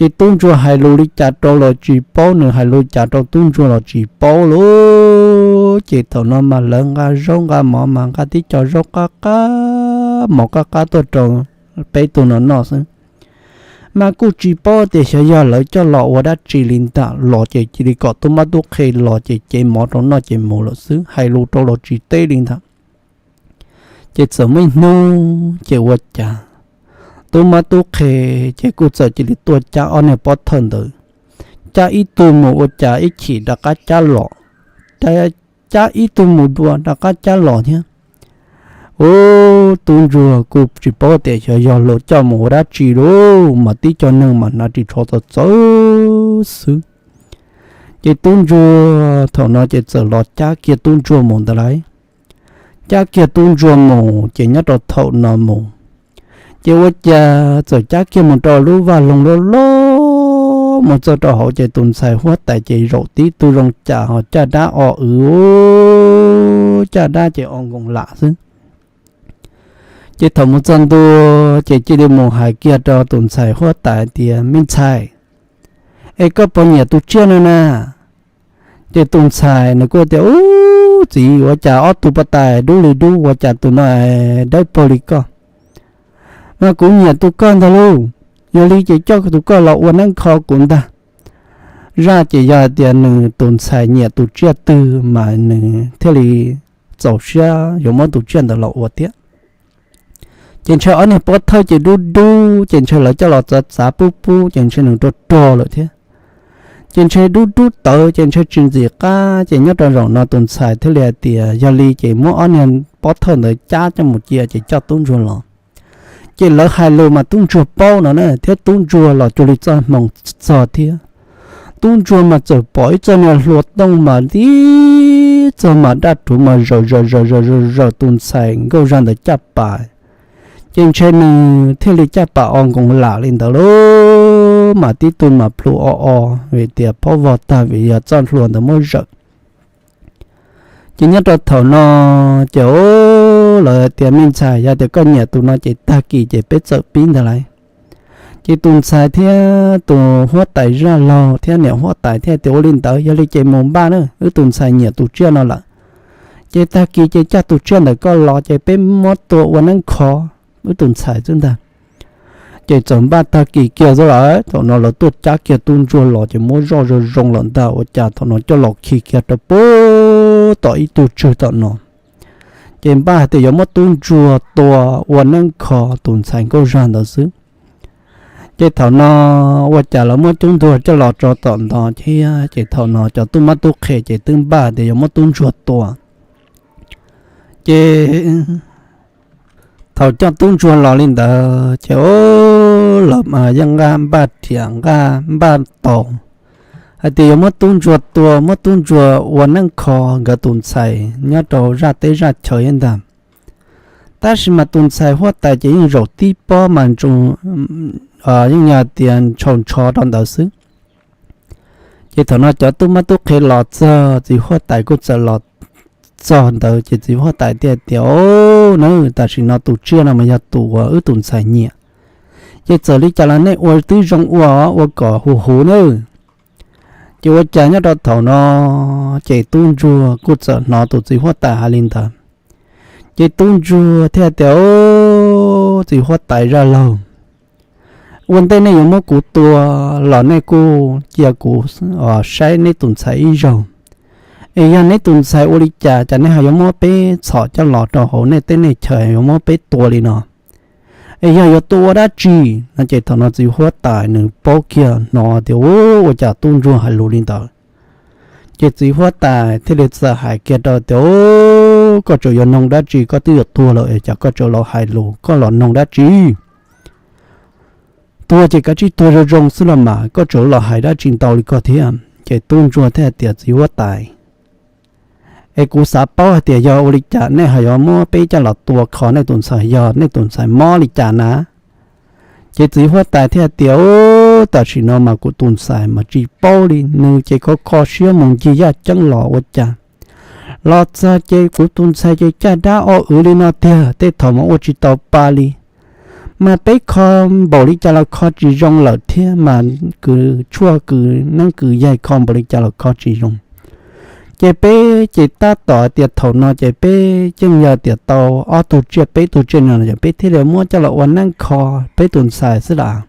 Ces tub ntsuag hais lus li cas rau los tsis paub, nws hais lus cas rau tub ntsuag los tsis paub lauj. Ces thaum no mas lawv nqa zaub nqa mov mas nqa tib co zaub qab qab, mov qab qab tuaj rau peb tug no noj xwb. Mas kuj tsis paub tias xyov yog lawv coj los ua dab tsi li ntag, los ces cia li kom tub mab tub qhe los ces cev mov rau noj ces mus lawm xwb, hais lus rau los tsis teb li ntag. Ces txawm muaj ib hnub ces ua cas tub mab tub qhe ces kuj txawm cia li tuaj cab ob niag pob thawj ntawd, cab ib tug mus ua cas ib chim rov qab cab los, cab ib tug mus dua rov qab cab los thiab. Ub, tub ntsuag kuj tsis paub tias xyov yog luag coj mus ua dab tsi lauj, mas tib co neeg mas hnav ris tsho txawv txawv xwb. Ces tub ntsuag thaum no ces txawm los cab kiag tub ntsuag mus ntawd lauj. Cab kiag tub ntsuag mus ces nyob rau thaum no mus, ces ua cas txawm cab kiag mus rau lub vaj loog loj loj, mus txog rau hauv ces tus ntxhais huab tais ces zaum tib tug zoo cas ho caj dab o w, caj dab ces o nkoos lam xwb. Ces thaum mus txog ntua ces cia li mus hais kiag rau tus ntxhais huab tais tias, Me ntxhais, es koj puas nyiam tus tsiaj no na? Ces tus ntxhais nws kuj tias, Ub, txiv, ua cas ob tug pob tais dub li dub, ua cas tus no dawb paug li koj? Mas kuv nyiam tus koj ntag lauj, yog li ces coj tus koj los ua neeb kho kuv ntag. Zaj ces yog hais tias nws tus ntxhais nyiam tus tsiaj twg mas nws thiaj li txaus siab yuav muab tus tsiaj ntawd los ua thiab. Ces ntshe ob niag pob thawj ces dub dub, ces ntshe lawv coj los txav txav pub pub ces ntshe nws rog rog lawm thiab. Ces ntshe dub dub tawv ces ntshe tsis ntxim qab, ces nyob rau zaum no tus ntxhais thiaj li hais tias yog li ces muab ob niag pob thawj ntawd cab coj mus cia ces coj tub ntsuag los. Ces lawv hais lus mas tub ntsuag paub no na, thiab tub ntsuag los cuag li txoj hmoo txog thiab. Tub ntsuag mas txawm pom ib txoj niag hlua tooj mas tib txog mas daj rhuv mas zaws zaws zaws zaws zaws zaws tus ntxhais nkauj zag ntawd caj pas. Ces ntshe nws thiaj li caj pas o nkoos lam li ntawd lauj, mas tib tug mas plhu o o, vim tias phob vog tag vim yog txoj hlua ntawd muab zawm. Ces nyob rau thaum no, ces lawv tias, Me ntxhais, yog tias koj nyiam tus no ces tag kis ces peb txawm pib ntag lauj. Ces tus ntxhais thiab tus huab tais zaj laug thiab niam huab tais thiaj tias, Ua li ntawd yog li ces mus npaj na, wb tus ntxhais nyiam tus tsiaj no lawm. Ces tag kis ces coj tus tsiaj ntawm koj los ces peb muab tua ua neeb kho wb tus ntxhais xwb ntag. Ces txawm npaj tag kis kiag xwb lawm, thaum no lawv tuaj cab kiag tub ntsuag los ces muab zoj zoo zoo lawm ntag, ua cas thaum no coj los khi kiag rau puag tom ib tug tswg tom no. Ces npaj hais tias yuav muab tub ntsuag tua ua neeb kho tus ntxhais nkauj zag ntawd xwb. Ces thaum no ua cas lawv muab tub ntsuag coj los tso tom ntov thiab, ces thaum no cov tub mab tub qhe ces twb npaj tias yuav muab tub ntsuag tua. Ces thaum coj tub ntsuag los li ntawd ces lawv mas yeej nqa npaj riam nqa npaj taus hais tias yuav muab tub ntsuag tua, muab tub ntsuag ua neeb kho nkawd tus ntxhais nyob rau zaj teb zaj chaw ntag. Tab sis mas tus ntxhais huab tais ces yeej zaum tib pob mas yeej yog tias ntshaus ntsho rau ntawd xwb. Ces thaum no cov tub mab tub qhe los txog, txiv huab tais kuj txawm los txog ntawd, ces txiv huab tais thiaj tias, Au, na, tam sim no tus tsiaj no mas yog tus uas wb tus ntxhais nyiam. Ces txawm li cas los nej ua twb zoo ua, ua kom huv huv nawb. Ces ua cas nyob rau thaum no, ces tub ntsuag kuj txawm hnov tus txiv huab tais hais li ntawd. Ces tub ntsuag thiaj tias, Au, txiv huab tais zaj laug, ua ntej nej yuav muab kuv tua los nej kuj cia kuv saib neb tus ntxhais ib zaug. Es yog neb tus ntxhais ua li cas, cas nej ho yuav muab peb txhom coj los rau hauv nej teb nej chaw yuav muab peb tua li no? Es yog yuav tua ua dab tsi? No ces thaum no txiv huab tais nws paub kiag hnov tias, Ua cas tub ntsuag hais lus li ntawd? Ces txiv huab tais thiaj li txawm hais kiag rau tias, Koj tseem yuav noog dab tsi, koj twb yuav tuag lawm es cas koj tseem los hais lus, koj los noog dab tsi? Tuag ces kav tsij tuag zoo zoo xwb los mas, koj tseem los hais dab tsi ntau li koj thiab? Ces tub ntsuag thiaj hais tias, Txiv huab tais, es kuv xav paub hais tias yog ua li cas nej ho yuav muab peb coj los tua kho nej tus ntxhais, yog nej tus ntxhais mob li cas na? Ces txiv huab tais thiaj tias, Tam sim no mas kuv tus ntxhais mas tsis paub li, nws ces kho kho siab mus ncig yaj ceeb los ua cas los txog ces kuv tus ntxhais ces caj dab o wv li no tiag, tej thaum mas ua tsis tau pa li. Mas peb kho npaum li cas los kho tsis zoo lawm thiab, mas kws tshuaj kws neeb kws yaig kho npaum li cas los kho tsis zoo. Ces peb ces tab tom tias thaum no ces peb yeej yog tias tau ob tug tsiaj peb tug tsiaj no ces peb thiaj li muab coj los ua neeb kho peb tus ntxhais xwb las.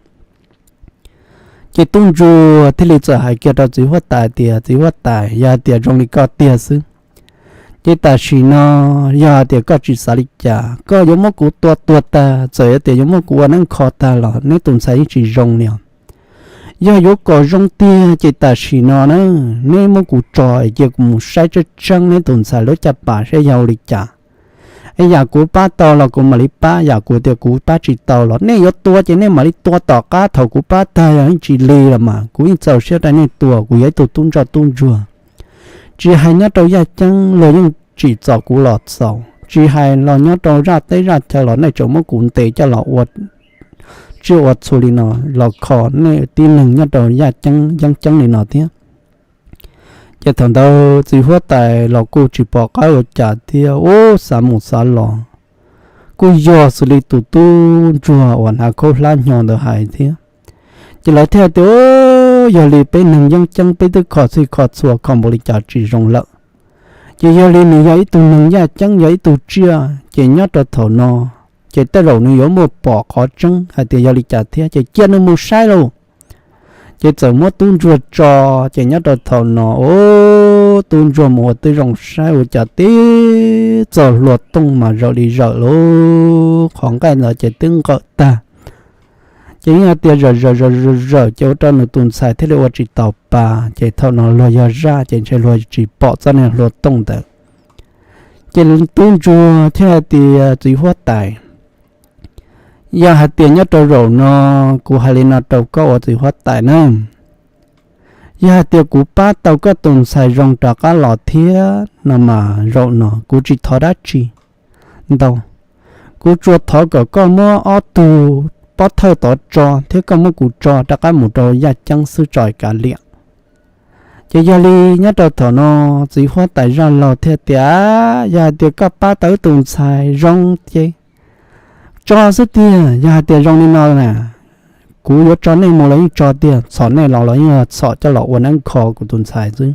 Ces tub ntsuag thiaj li txawm hais kiag rau txiv huab tais tias, Txiv huab tais, yog hais tias zoo li koj tiag xwb, ces tam sim no yog hais tias koj tsis xav li cas, koj yuav muab kuv tua tuag tag, txawm yog tias yuav muab kuv ua neeb kho tag los neb tus ntxhais yeej tsis zoo li os. Yog yuav kom zoo tiag ces tam sim no na, neb muab kuv tso es cia kuv mus saib tseeb tseeb neb tus ntxhais lub caj pas saib yog ua li cas. Es yam kuv pab tau los kuv mam li pab, yam kuv tias kuv pab tsis tau los nej yuav tua ces nej mam li tua tom qab, thaum kuv pab tag yog yeej tsis li los mas kuv yeej txaus siab rau nej tua, kuv yog ib tug tub ntsoj tub ntsuag. Tsis hais nyob rau yaj ceeb luag yeej tsim txom kuv los txaus, tsis hais los nyob rau zaj teb zaj chaw los nej tseem muab kuv ntes coj los ua tsiaj ua txhu li no los kho nej tib neeg nyob rau yaj ceeb yeeb ceeb li no thiab. Ces thaum ntawd txiv huab tais los kuj tsis pom qab ua cas thiab, ub, xav mus xav los kuj yog xws li tus tub ntsuag uas hnav khaub hlab hnyo ntawd hais thiab. Ces lawv thiaj tias, Yog li peb neeg yeeb ceeb peb twb kho txhij kho txhua kho npaum li cas tsis zoo lawm, ces yog li nws yog ib tug neeg yaj ceeb yog ib tug tsiaj, ces nyob rau thaum no ces tej zaum nws yuav muaj pom qhov tseeb hais tias yog li cas thiab, ces cia nws mus saib lauj. Ces txawm muab tub ntsuag tso, ces nyob rau thaum no, ub, tub ntsuag mus ua tib zoo saib ua cas tib txoj hlua tooj mas zawm li zawm lauj, qhov nqaij ntawd ces twb nqawm tag. Ces yeej hais tias zawm zawm zawm zawm zawm ces ua rau nws tus ntxhais thiaj li ua tsis taus pa, ces thaum no luag yog zaj ces ntshe luag tsis pom txoj niag hlua tooj ntawd. Ces tub ntsuag thiaj hais tias, Txiv huab tais, yog hais tias nyob rau zaum no, kuv hais li no rau koj ua txiv huab tais na, yog hais tias kuv pab tau koj tus ntxhais zoo rov qab los thiab no mas zaum no kuv tsis thov dab tsi ntau, kuv tsuas thov kom koj muab ob tug pob thawj tod tso thiab koj muab kuv tso rov qab mus rau yaj ceeb xwb tso kav liam. Ces yog li nyob rau thaum no txiv huab tais zaj laug thiaj tias, Yog hais tias koj pab tau wb tus ntxhais zoo ces tso xwb tiag, yog hais tias zoo li no na, kuv yuav tso nej mus los yeej tso tiag, txhom nej los los yeej txhom coj los ua neeb kho kuv tus ntxhais xwb.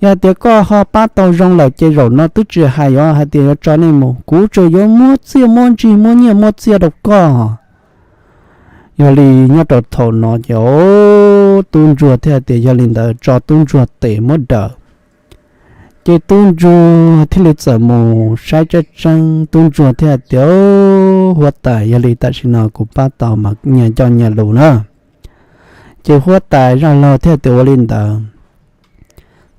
Yog hais tias koj ho pab tau zoo lawm ces zaum no twb tsis hais yuav hais tias yuav tso nej mus, kuv tsuas yuav muab txiaj muab ntsig muab nyiaj muab txiaj rau koj. Yog li nyob rau thaum no ces tub ntsuag thiaj hais tias yog li ntawd tso tub ntsuag tes muab daws. Ces tub ntsuag thiaj li txawm mus saib tseeb tseeb, tub ntsuag thiaj hais tias, Huab tais, yog li tam sim no kuv pab tau mas nyias coj nyias lus na. Ces huab tais zaj laug thiaj tias ua li ntawd.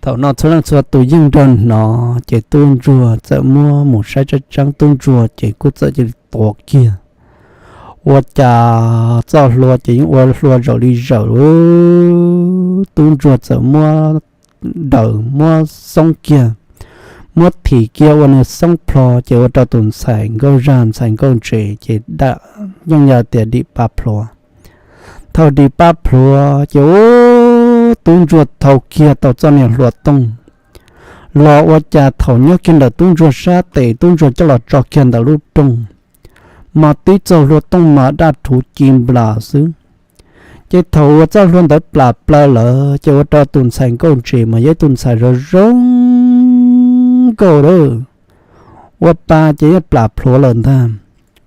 Thaum no txhua leej txhua tus yeej nrog hnov, ces tub ntsuag txawm muab mus saib tseeb tseeb, tub ntsuag ces kuj txawm cia li tuav kiag. Ua cas txoj hlua ces yeej ua hlua zaum li zaum, tub ntsuag txawm muab daws muab xoob kiag, muab thim kiag ua nws xoob plho, ces ua rau tus ntxhais nkauj zaj ntxhais nkauj ntses ces dam yeej yog tias dim pa plhuav. Thaum dim pa plhuav ces ub, tub ntsuag thau kiag tau txoj niag hlua tooj los ua cas thaum nyob kiag ntawm tub ntsuag sab tes tub ntsuag coj los tso kiag ntawm lub rooj, mas tib txoj hlua tooj mas daj rhuv ci nplas xwb. Ces thaum uas txoj hlua ntawd plam plaws lawm ces ua rau tus ntxhais nkauj ntses mas yog ib tus ntxhais zoo zoo nkauj lawm, ua pa ces yeej plam plhuav lawm ntag,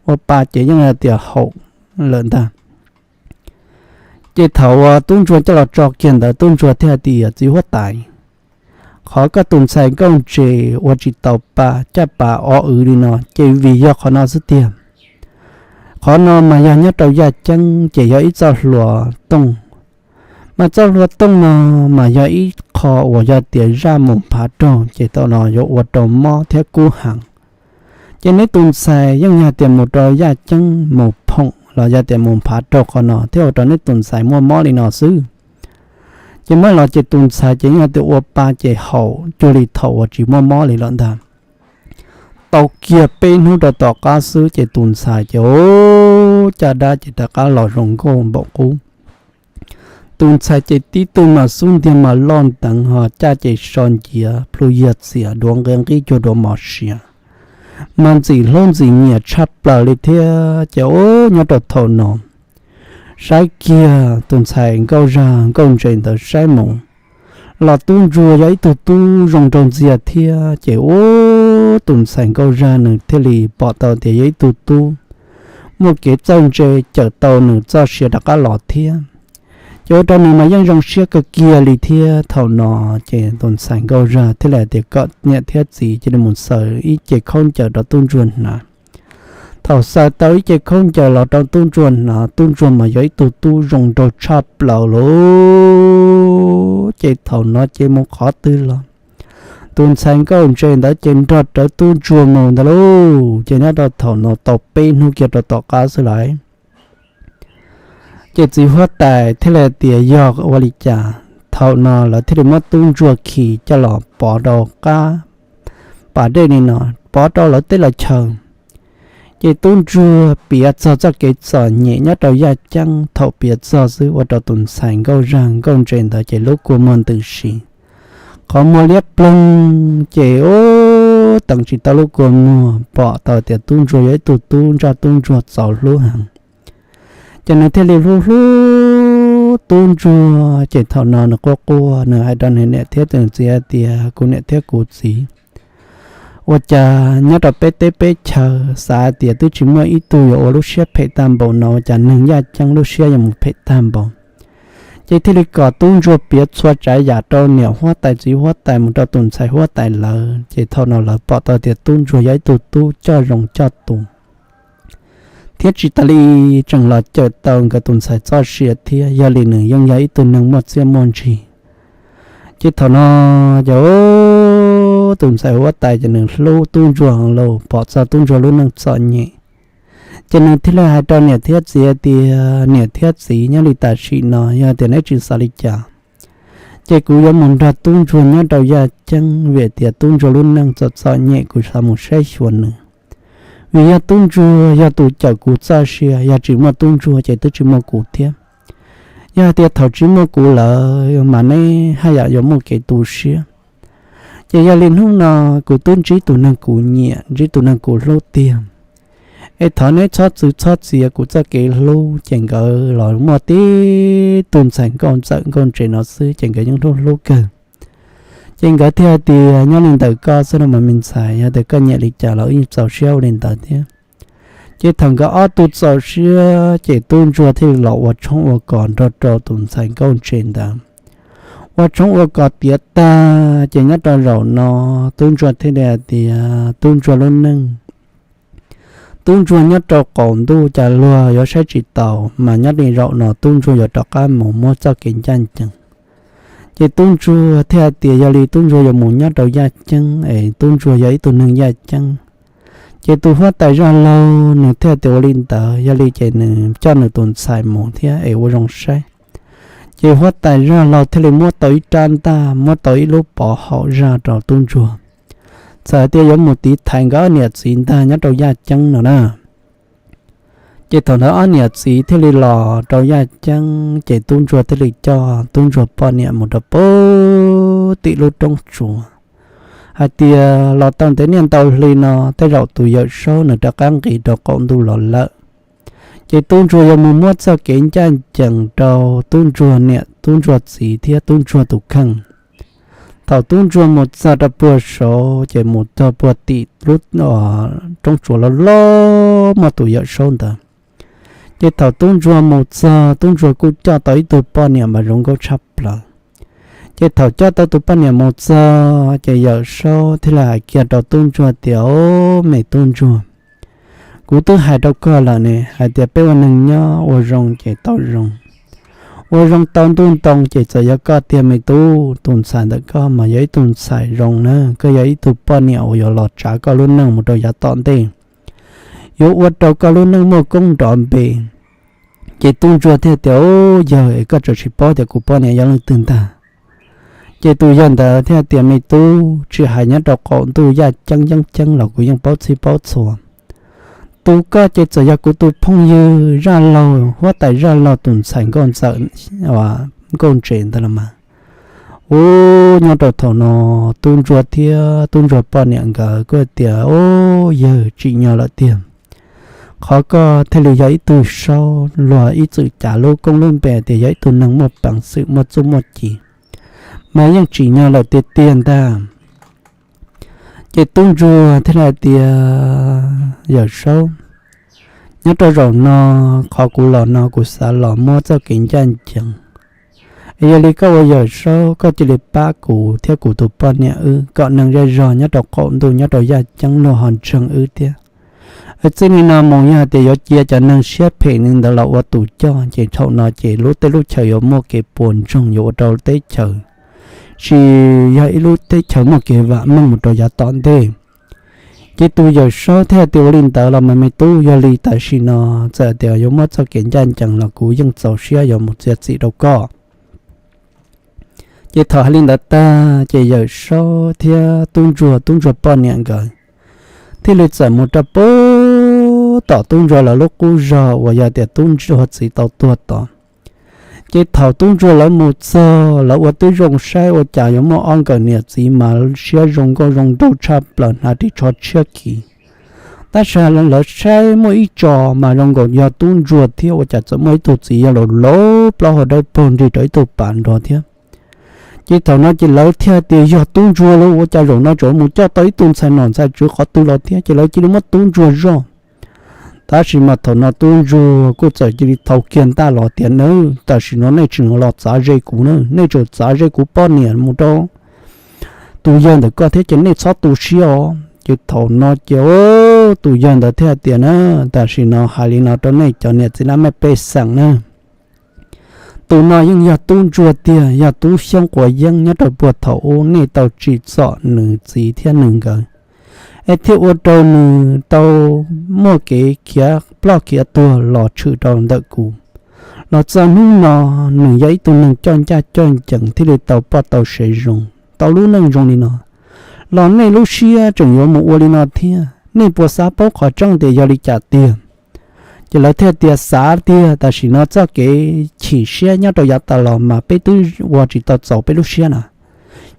ua pa ces yeej hais tias haum lawm ntag. Ces thaum uas tub ntsuag coj los tso kiag ntawd tub ntsuag thiaj hais tias, Txiv huab tais, qhov koj tus ntxhais nkauj ntses ua tsis tau pa caj pas o wv li no ces vim yog qhov no xwb tiag. Qhov no mas yog nyob rau yaj ceeb ces yog ib txoj hlua tooj, mas txoj hlua tooj no mas yog ib qho uas yog tias zaj mus nphav raug ces thaum no yuav ua rau mob thiab kub heev. Ces neb tus ntxhais yeej yog tias mus rau yaj ceeb mus phoom los yog tias mus nphav raug qhov no thiab ua rau neb tus ntxhais muaj mob li no xwb. Ces muab los ces tus ntxhais ces yog tias ua pa ces haum cuag li thaum uas tsis muaj mob li lawm ntag. Tau kiag peb hnub rau tom qab xwb ces tus ntxhais ces o, caj dab ces rov qab los zoo nkauj npaum qub. Tus ntxhais ces tib tug mas xub ntiag mas loj nteev ho caj ces so nciav plhu yiag txias duav nqi nqib cuag duav mos sia, mas ntxim hlub ntxim nyiam tshaj plaws li thiab ces o, nyob rau thaum no saib kiag tus ntxhais nkauj zag nkauj ntse ntawd saib mus los tub ntsuag yog ib tug tub zoo nraug ntxiag thiab ces ub, tus ntxhais nkauj zag nws thiaj li pom tau tias yog ib tug tub muaj kev txawj ntse cawm tau nws txoj sia rov qab los thiab. Ces ua rau nws mas yeej zoo siab kawg kiag li thiab. Thaum no ces tus ntxhais nkauj zag thiaj li hais tias kom niam thiab txiv cia li mus xaws ib ce khaub ncaws rau tub ntsuag hnav. Thaum xaws tau ib ce khaub ncaws los rau tub ntsuag hnav, tub ntsuag mas yog ib tug tub zoo nraug tshaj plaws lauj. Ces thaum no ces mus qhov twg los tus ntxhais nkauj ntse ntawd ces nrog rawv tub ntsuag mus ntawd lauj. Ces nyob rau thaum no tau peb hnub kiag rau tom qab xwb lawm ces txiv huab tais thiaj li tias yog ua li cas. Thaum no lawv thiaj li muab tub ntsuag khi coj los pov rau qab pas dej li no, pov rau lawv teb lawv chaw. Ces tub ntsuag piav txog txoj kev txom nyem nyob rau yaj ceeb, thaum piav txog xwb ua rau tus ntxhais nkauj zag nkauj ntse ntawd ces lub kua muag ntws si, qhov muag liab ploog, ces ub, teev tsis tau lub kua muag, pom tau tias tub ntsuag yog ib tug tub ntsaj tub ntsuag txaus hlub heev. Ces nws thiaj li hlub hlub tub ntsuag, ces thaum no nws quaj quaj, nws hais rau nws niam thiab nws txiv hais tias, kuv niam thiab kuv txiv, ua cas nyob rau peb teb peb chaw xav hais tias twb tsis muaj ib tug yuav ua lub siab phem tag npaum no, ua cas neeg yaj ceeb lub siab yuav mus phem tag npaum. Ces thiaj li kom tub ntsuag piav txhua tsav yam rau niam huab tais txiv huab tais mus rau tus ntxhais huab tais lawv, ces thaum no lawv pom tau tias tub ntsuag yog ib tug tub coj zoo coj tus thiab tsis tas li tseem los cawm tau nkawd tus ntxhais txoj sia thiab, yog li nws yeej yog ib tug neeg muaj txiaj muaj ntsig. Ces thaum no ces tus ntxhais huab tais ces nws hlub tub ntsuag heev lauj, pom txog tub ntsuag lub neej txom nyem. Ces nws thiaj li hais rau niam thiab txiv tias, niam thiab txiv, nyob li tam sim no yog tias neb tsis xav li cas, ces kuv yuav mus nrog tub ntsuag nyob rau yaj ceeb, vim tias tub ntsuag lub neej txom txom nyem, kuv xav mus saib xyuas nws. Vim yog tub ntsuag yog tus cawm kuv txoj sia, yog tsis muaj tub ntsuag ces twb tsis muaj kuv thiab. Yog hais tias thaum tsis muaj kuv lawm mas neb haj yam yuav muaj kev tu siab. Ces yog li hnub no kuv twb ntsib tus neeg kuv nyiam, ntsib tus neeg kuv hlub tiag. Es thov neb txhob txwv txhob txiav kuv txoj kev hlub. Ces nkawd los muaj tib tug ntxhais nkauj ntxawm nkauj ntse no xwb ces nkawd yeej hlub hlub kawg. Ces nkawd thiaj hais tias, nyob li ntawm koj xwb no mas me ntxhais, yog tias koj nyiam li cas los wb yeej txaus siab ua li ntawd thiab. Ces thaum nkawd ob tug txaus siab ces tub ntsuag thiaj li los ua tshoob ua kos nrog rau tus ntxhais nkauj ntse ntawd. Ua tshoob ua kos tiav tag ces nyob rau zaum no tub ntsuag thiaj li hais tias tub ntsuag lub neej, tub ntsuag nyob rau qaum ntuj cas luag yuav saib tsis taus, mas nyob li zaum no tub ntsuag yuav rov qab mus muab txoj kev ncaj ncees. Ces tub ntsuag thiaj hais tias yog li tub ntsuag yuav mus nyob rau yaj ceeb es tub ntsuag yog ib tug neeg yaj ceeb. Ces tus huab tais zaj laug nws thiaj tias ua li ntawd, yog li ces nws coj nws tus ntxhais mus thiab es ua zoo saib. Ces huab tais zaj laug thiaj li muab tau ib rab ntaj, muab tau ib lub pov haum zaj rau tub ntsuag, txawm hais tias yuav mus tiv thaiv nkawd ob niam txiv ntag nyob rau yaj ceeb no na. Ces thaum ntawd ob niam txiv thiaj li los rau yaj ceeb ces tub ntsuag thiaj li coj tub ntsuag poj niam mus rau puag tim lub roob tsuas, hais tias los tau ntev niaj ntau hli no tej zaum tus yawm saub nws rov qab nqis rau qaum ntuj los lawm. Ces tub ntsuag yuav mus muab txoj kev ncaj ncees rau tub ntsuag niam tub ntsuag txiv thiab tub ntsuag tus kheej. Thaum tub ntsuag mus txog rau puag saud ces mus txog puag tim lub roob tsuas loj loj muaj tus yawm saub ntawd. Ces thaum tub ntsuag mus txog tub ntsuag kuj coj tau ib tug poj niam mas zoo nkauj tshaj plaws. Ces thaum coj tau tus poj niam mus txog ces yawm saub thiaj li hais kiag rau tub ntsuag tias, o, me tub ntsuag, kuv twb hais rau koj lawm ne, hais tias peb ua neeg nyob ua zoo ces tau zoo, ua zoo tau ntuj ntoo ces txawm yog koj tiag me tub. Tus ntxhais ntawm koj mas yog ib tug ntxhais zoo na, koj yog ib tug poj niam uas yuav los tsav koj lub neej mus rau yav tom ntej, yuav ua rau koj lub neej muaj koob nrov npe. Ces tub ntsuag thiaj tias, o, yawg es koj tseem tsis paub tias kuv poj niam yog leej twg ntag. Ces tus yawg ntawd thiaj tias, Me tub, tsis hais nyob rau qaum ntuj yaj ceeb yeeb ceeb los kuv yeej paub txhij paub txhua. Tus koj ces txawm yog kuv tus phooj ywg zaj laug huab tais zaj laug tus ntxhais nkauj ntxawm, nkauj ntse ntawd los mas. Ub, nyob rau thaum no tub ntsuag thiab tub ntsuag poj niam nkawd kuj tias, Ub, yawg, tsim nyog lawm tiag. Qhov koj thiaj li yog ib tug saub luag ib txwm cav lub koob lub npe tias yog ib tug neeg muaj peev xwm muaj txuj muaj ci, mas yeej tsim nyog lawm tiag tiag ntag. Ces tub ntsuag thiaj li hais tias, Yawm saub, nyob rau zaum no qhov kuv los no kuv xav los muab txoj kev ncaj ncees. Es yog li koj ua yawm saub koj cia li pab kuv thiab kuv tus poj niam wb kom neeg zej zog nyob rau qaum ntuj nyob rau yaj ceeb luag ho ntseeg wb thiab. Txij li no mus yog hais tias yuav cia cov neeg siab phem li ntawd los ua tus coj ces thaum no ces lub teb lub chaws yuav muaj kev puas ntsoog yuav ua rau teb chaws tsis yog ib lub teb chaws muaj kev vam meej mus rau yav tom ntej. Ces tus yawm saub thiaj tias, Ua li ntawd los mas me tub, yog li tam sim no txawm tias yuav muab txoj kev ncaj ncees los kuv yeej txaus siab yuav mus txiav txim rau koj. Ces thaum hais li ntawd tag ces yawm saub thiab tub ntsuag, tub ntsuag poj niam nkawd thiaj li txawm mus rau puag tom tub ntsuag lawv lub qub zog uas yog tias tub ntsuag txiv tau tuag tod. Ces thaum tub ntsuag lawv mus txog lawv ua tib zoo saib ua cas yuav muaj ob nkawm niam txiv mas siab zoo nkauj zoo nraug tshaj plaws hnav ris tsho tshiab khiv. Tab sis lawv saib muaj ib tso mas zoo nkaus yog tub ntsuag thiab ua cas txawm muaj ib tug txiv yog laus laus plaub hau dawb paug nrig rau ib tug pas nrog thiab. Ces thaum no ces lawv thiaj tias, Yog tub ntsuag lauj, ua cas zaum no tseem mus coj tau ib tug ntxhais nom ntxhais tswv qhov twg los thiab? Ces lawv cia li muab tub ntsuag zoj. Tab sis mas thaum no tub ntsuag kuj txawm cia li thau kiag ntaj los tias, Nawb, tam sim no nej tsis los txav ze kuv na, nej tseem txav ze kuv poj niam mus rau tus yawg ntawm koj thiab ces nej txhob tu siab os. Ces thaum no ces tus yawg ntawd thiaj tias, Na, tam sim no hais li no rau nej cov niam txiv laj mej pej xeem na, tus no yeej yog tub ntsuag tiag, yog tub xyoob quav yeeb nyob rau puag thaum ub nej tau tsim txom nws txiv thiab nws nkawd, es thiaj ua rau nws tau muaj kev khiav ploj khiav tuag los tshwm rau ntawm kuv. Los txog hnub no nws yog ib tug neeg coj ncaj coj ncees thiaj li tau poj tau sev zoo, tau lub neej zoo li no, los nej lub siab tseem yuav mus ua li no thiab, nej puas xav paub qhov tseeb tias yog li cas tiag? Ces lawv thiaj tias, Xav tiag, tam sim no txoj kev chim siab nyob rau yav tas los mas peb twb ua tsis tau txaus peb lub siab na.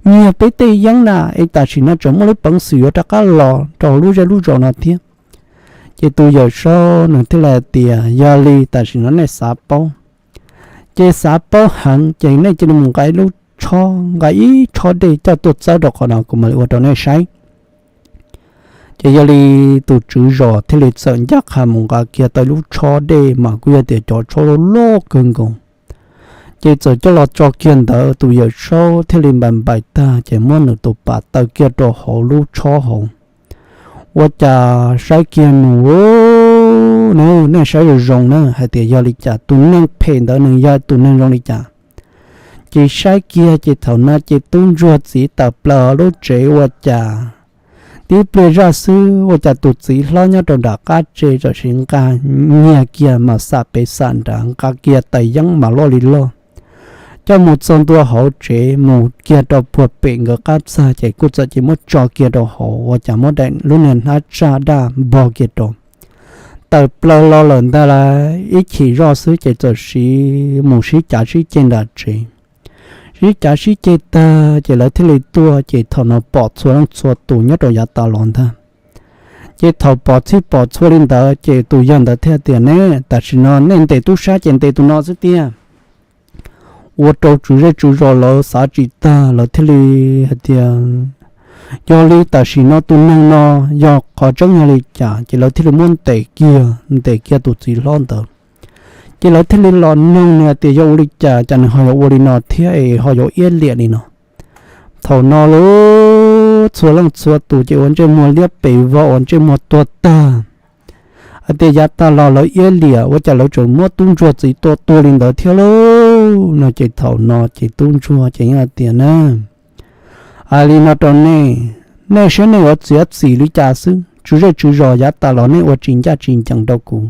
Nyiag peb tej yeeb na, es tam sim no tseem muaj lub peev xwm yuav rov qab los rau lub zej lub zos no thiab. Ces tus yawm saub nws thiaj li hais tias, Yog li tam sim no nej xav paub, ces xav paub heev ces nej cia li mus nqa ib lub tshob, nqa ib tshob dej coj tuaj txawb rau qhov no kuv mam li ua rau nej saib. Ces yog li tus tswv zos thiaj li txawm ncaj qha mus nqa kiag tau ib lub tshob dej mas kuj yog tias cov tshob loj loj kawg nkaus. Ces txawm coj los tso kiag ntawd, tus yawm saub thiaj li npais npais tag ces muab nws tus pas taw kiag rau hauv lub tshob hauv. Ua cas saib kiag mus, nej saib zoo zoo na hais tias yog li cas, tus neeg phem ntawd nws yog tus neeg zoo li cas. Ces saib kiag ces thaum no ces tub ntsuag txiv tawm plaws lub tsev ua cas tib pliag zoj xwb ua cas tus txiv hlob nyob rau nram qab tsev tam sim nqa nyiag kiag mas xam pem xam nrad, nqa kiag tais yeeb mas loj li loj, coj mus txog ntua hauv tsev mus kiag rau puag pem nkawd qab txag ces kuj txawm cia muab tso kiag rau hauv ua cas muab daim lub niag hnab tsaj daj npog kiag rau. Tawm plaws los lawm ntag lauj, ib chim zoj xwb ces txawm sib mus sib cav sib ceg nram tsev. Sib cav sib ceg tag ces lawv thiaj li tuaj ces thaum no pom txhua leej txhua tus nyob rau yav tas los ntag. Ces thaum pom txhij pom txhua li ntawd ces tus yawg ntawd thiaj tias, Ne, tam sim no nej ntes tub sab ces ntes tus no xwb tiag. Ua rau tswv zej tswv zos lawv xav tsis tag, lawv thiaj li hais tias, Yog li tam sim no tus neeg no yog qhov tseeb yog li cas? Ces lawv thiaj li muab ntes kiag, ntes kiag tus txiv hlob ntawd. Ces lawv thiaj li los noog nws hais tias, Yog ua li cas cas nws ho yuav ua li no thiab es ho yuav iab liam li no? Thaum no lub txhua leej txhua tus ces ua ntsej muag liab pes vog, ua ntsej muag tuag tag, hais tias, Yav tas los lawv iab liam ua cas lawv tseem muab tub ntsuag txiv tua tuag li ntawd thiab lauj no. Ces thaum no ces tub ntsuag ces yeej hais tias, Na, hais li no rau nej, nej saib nej yuav txiav txim li cas xwb, tswv zej tswv zos yav tas los nej ua tsis ncaj tsis ncees rau kuv.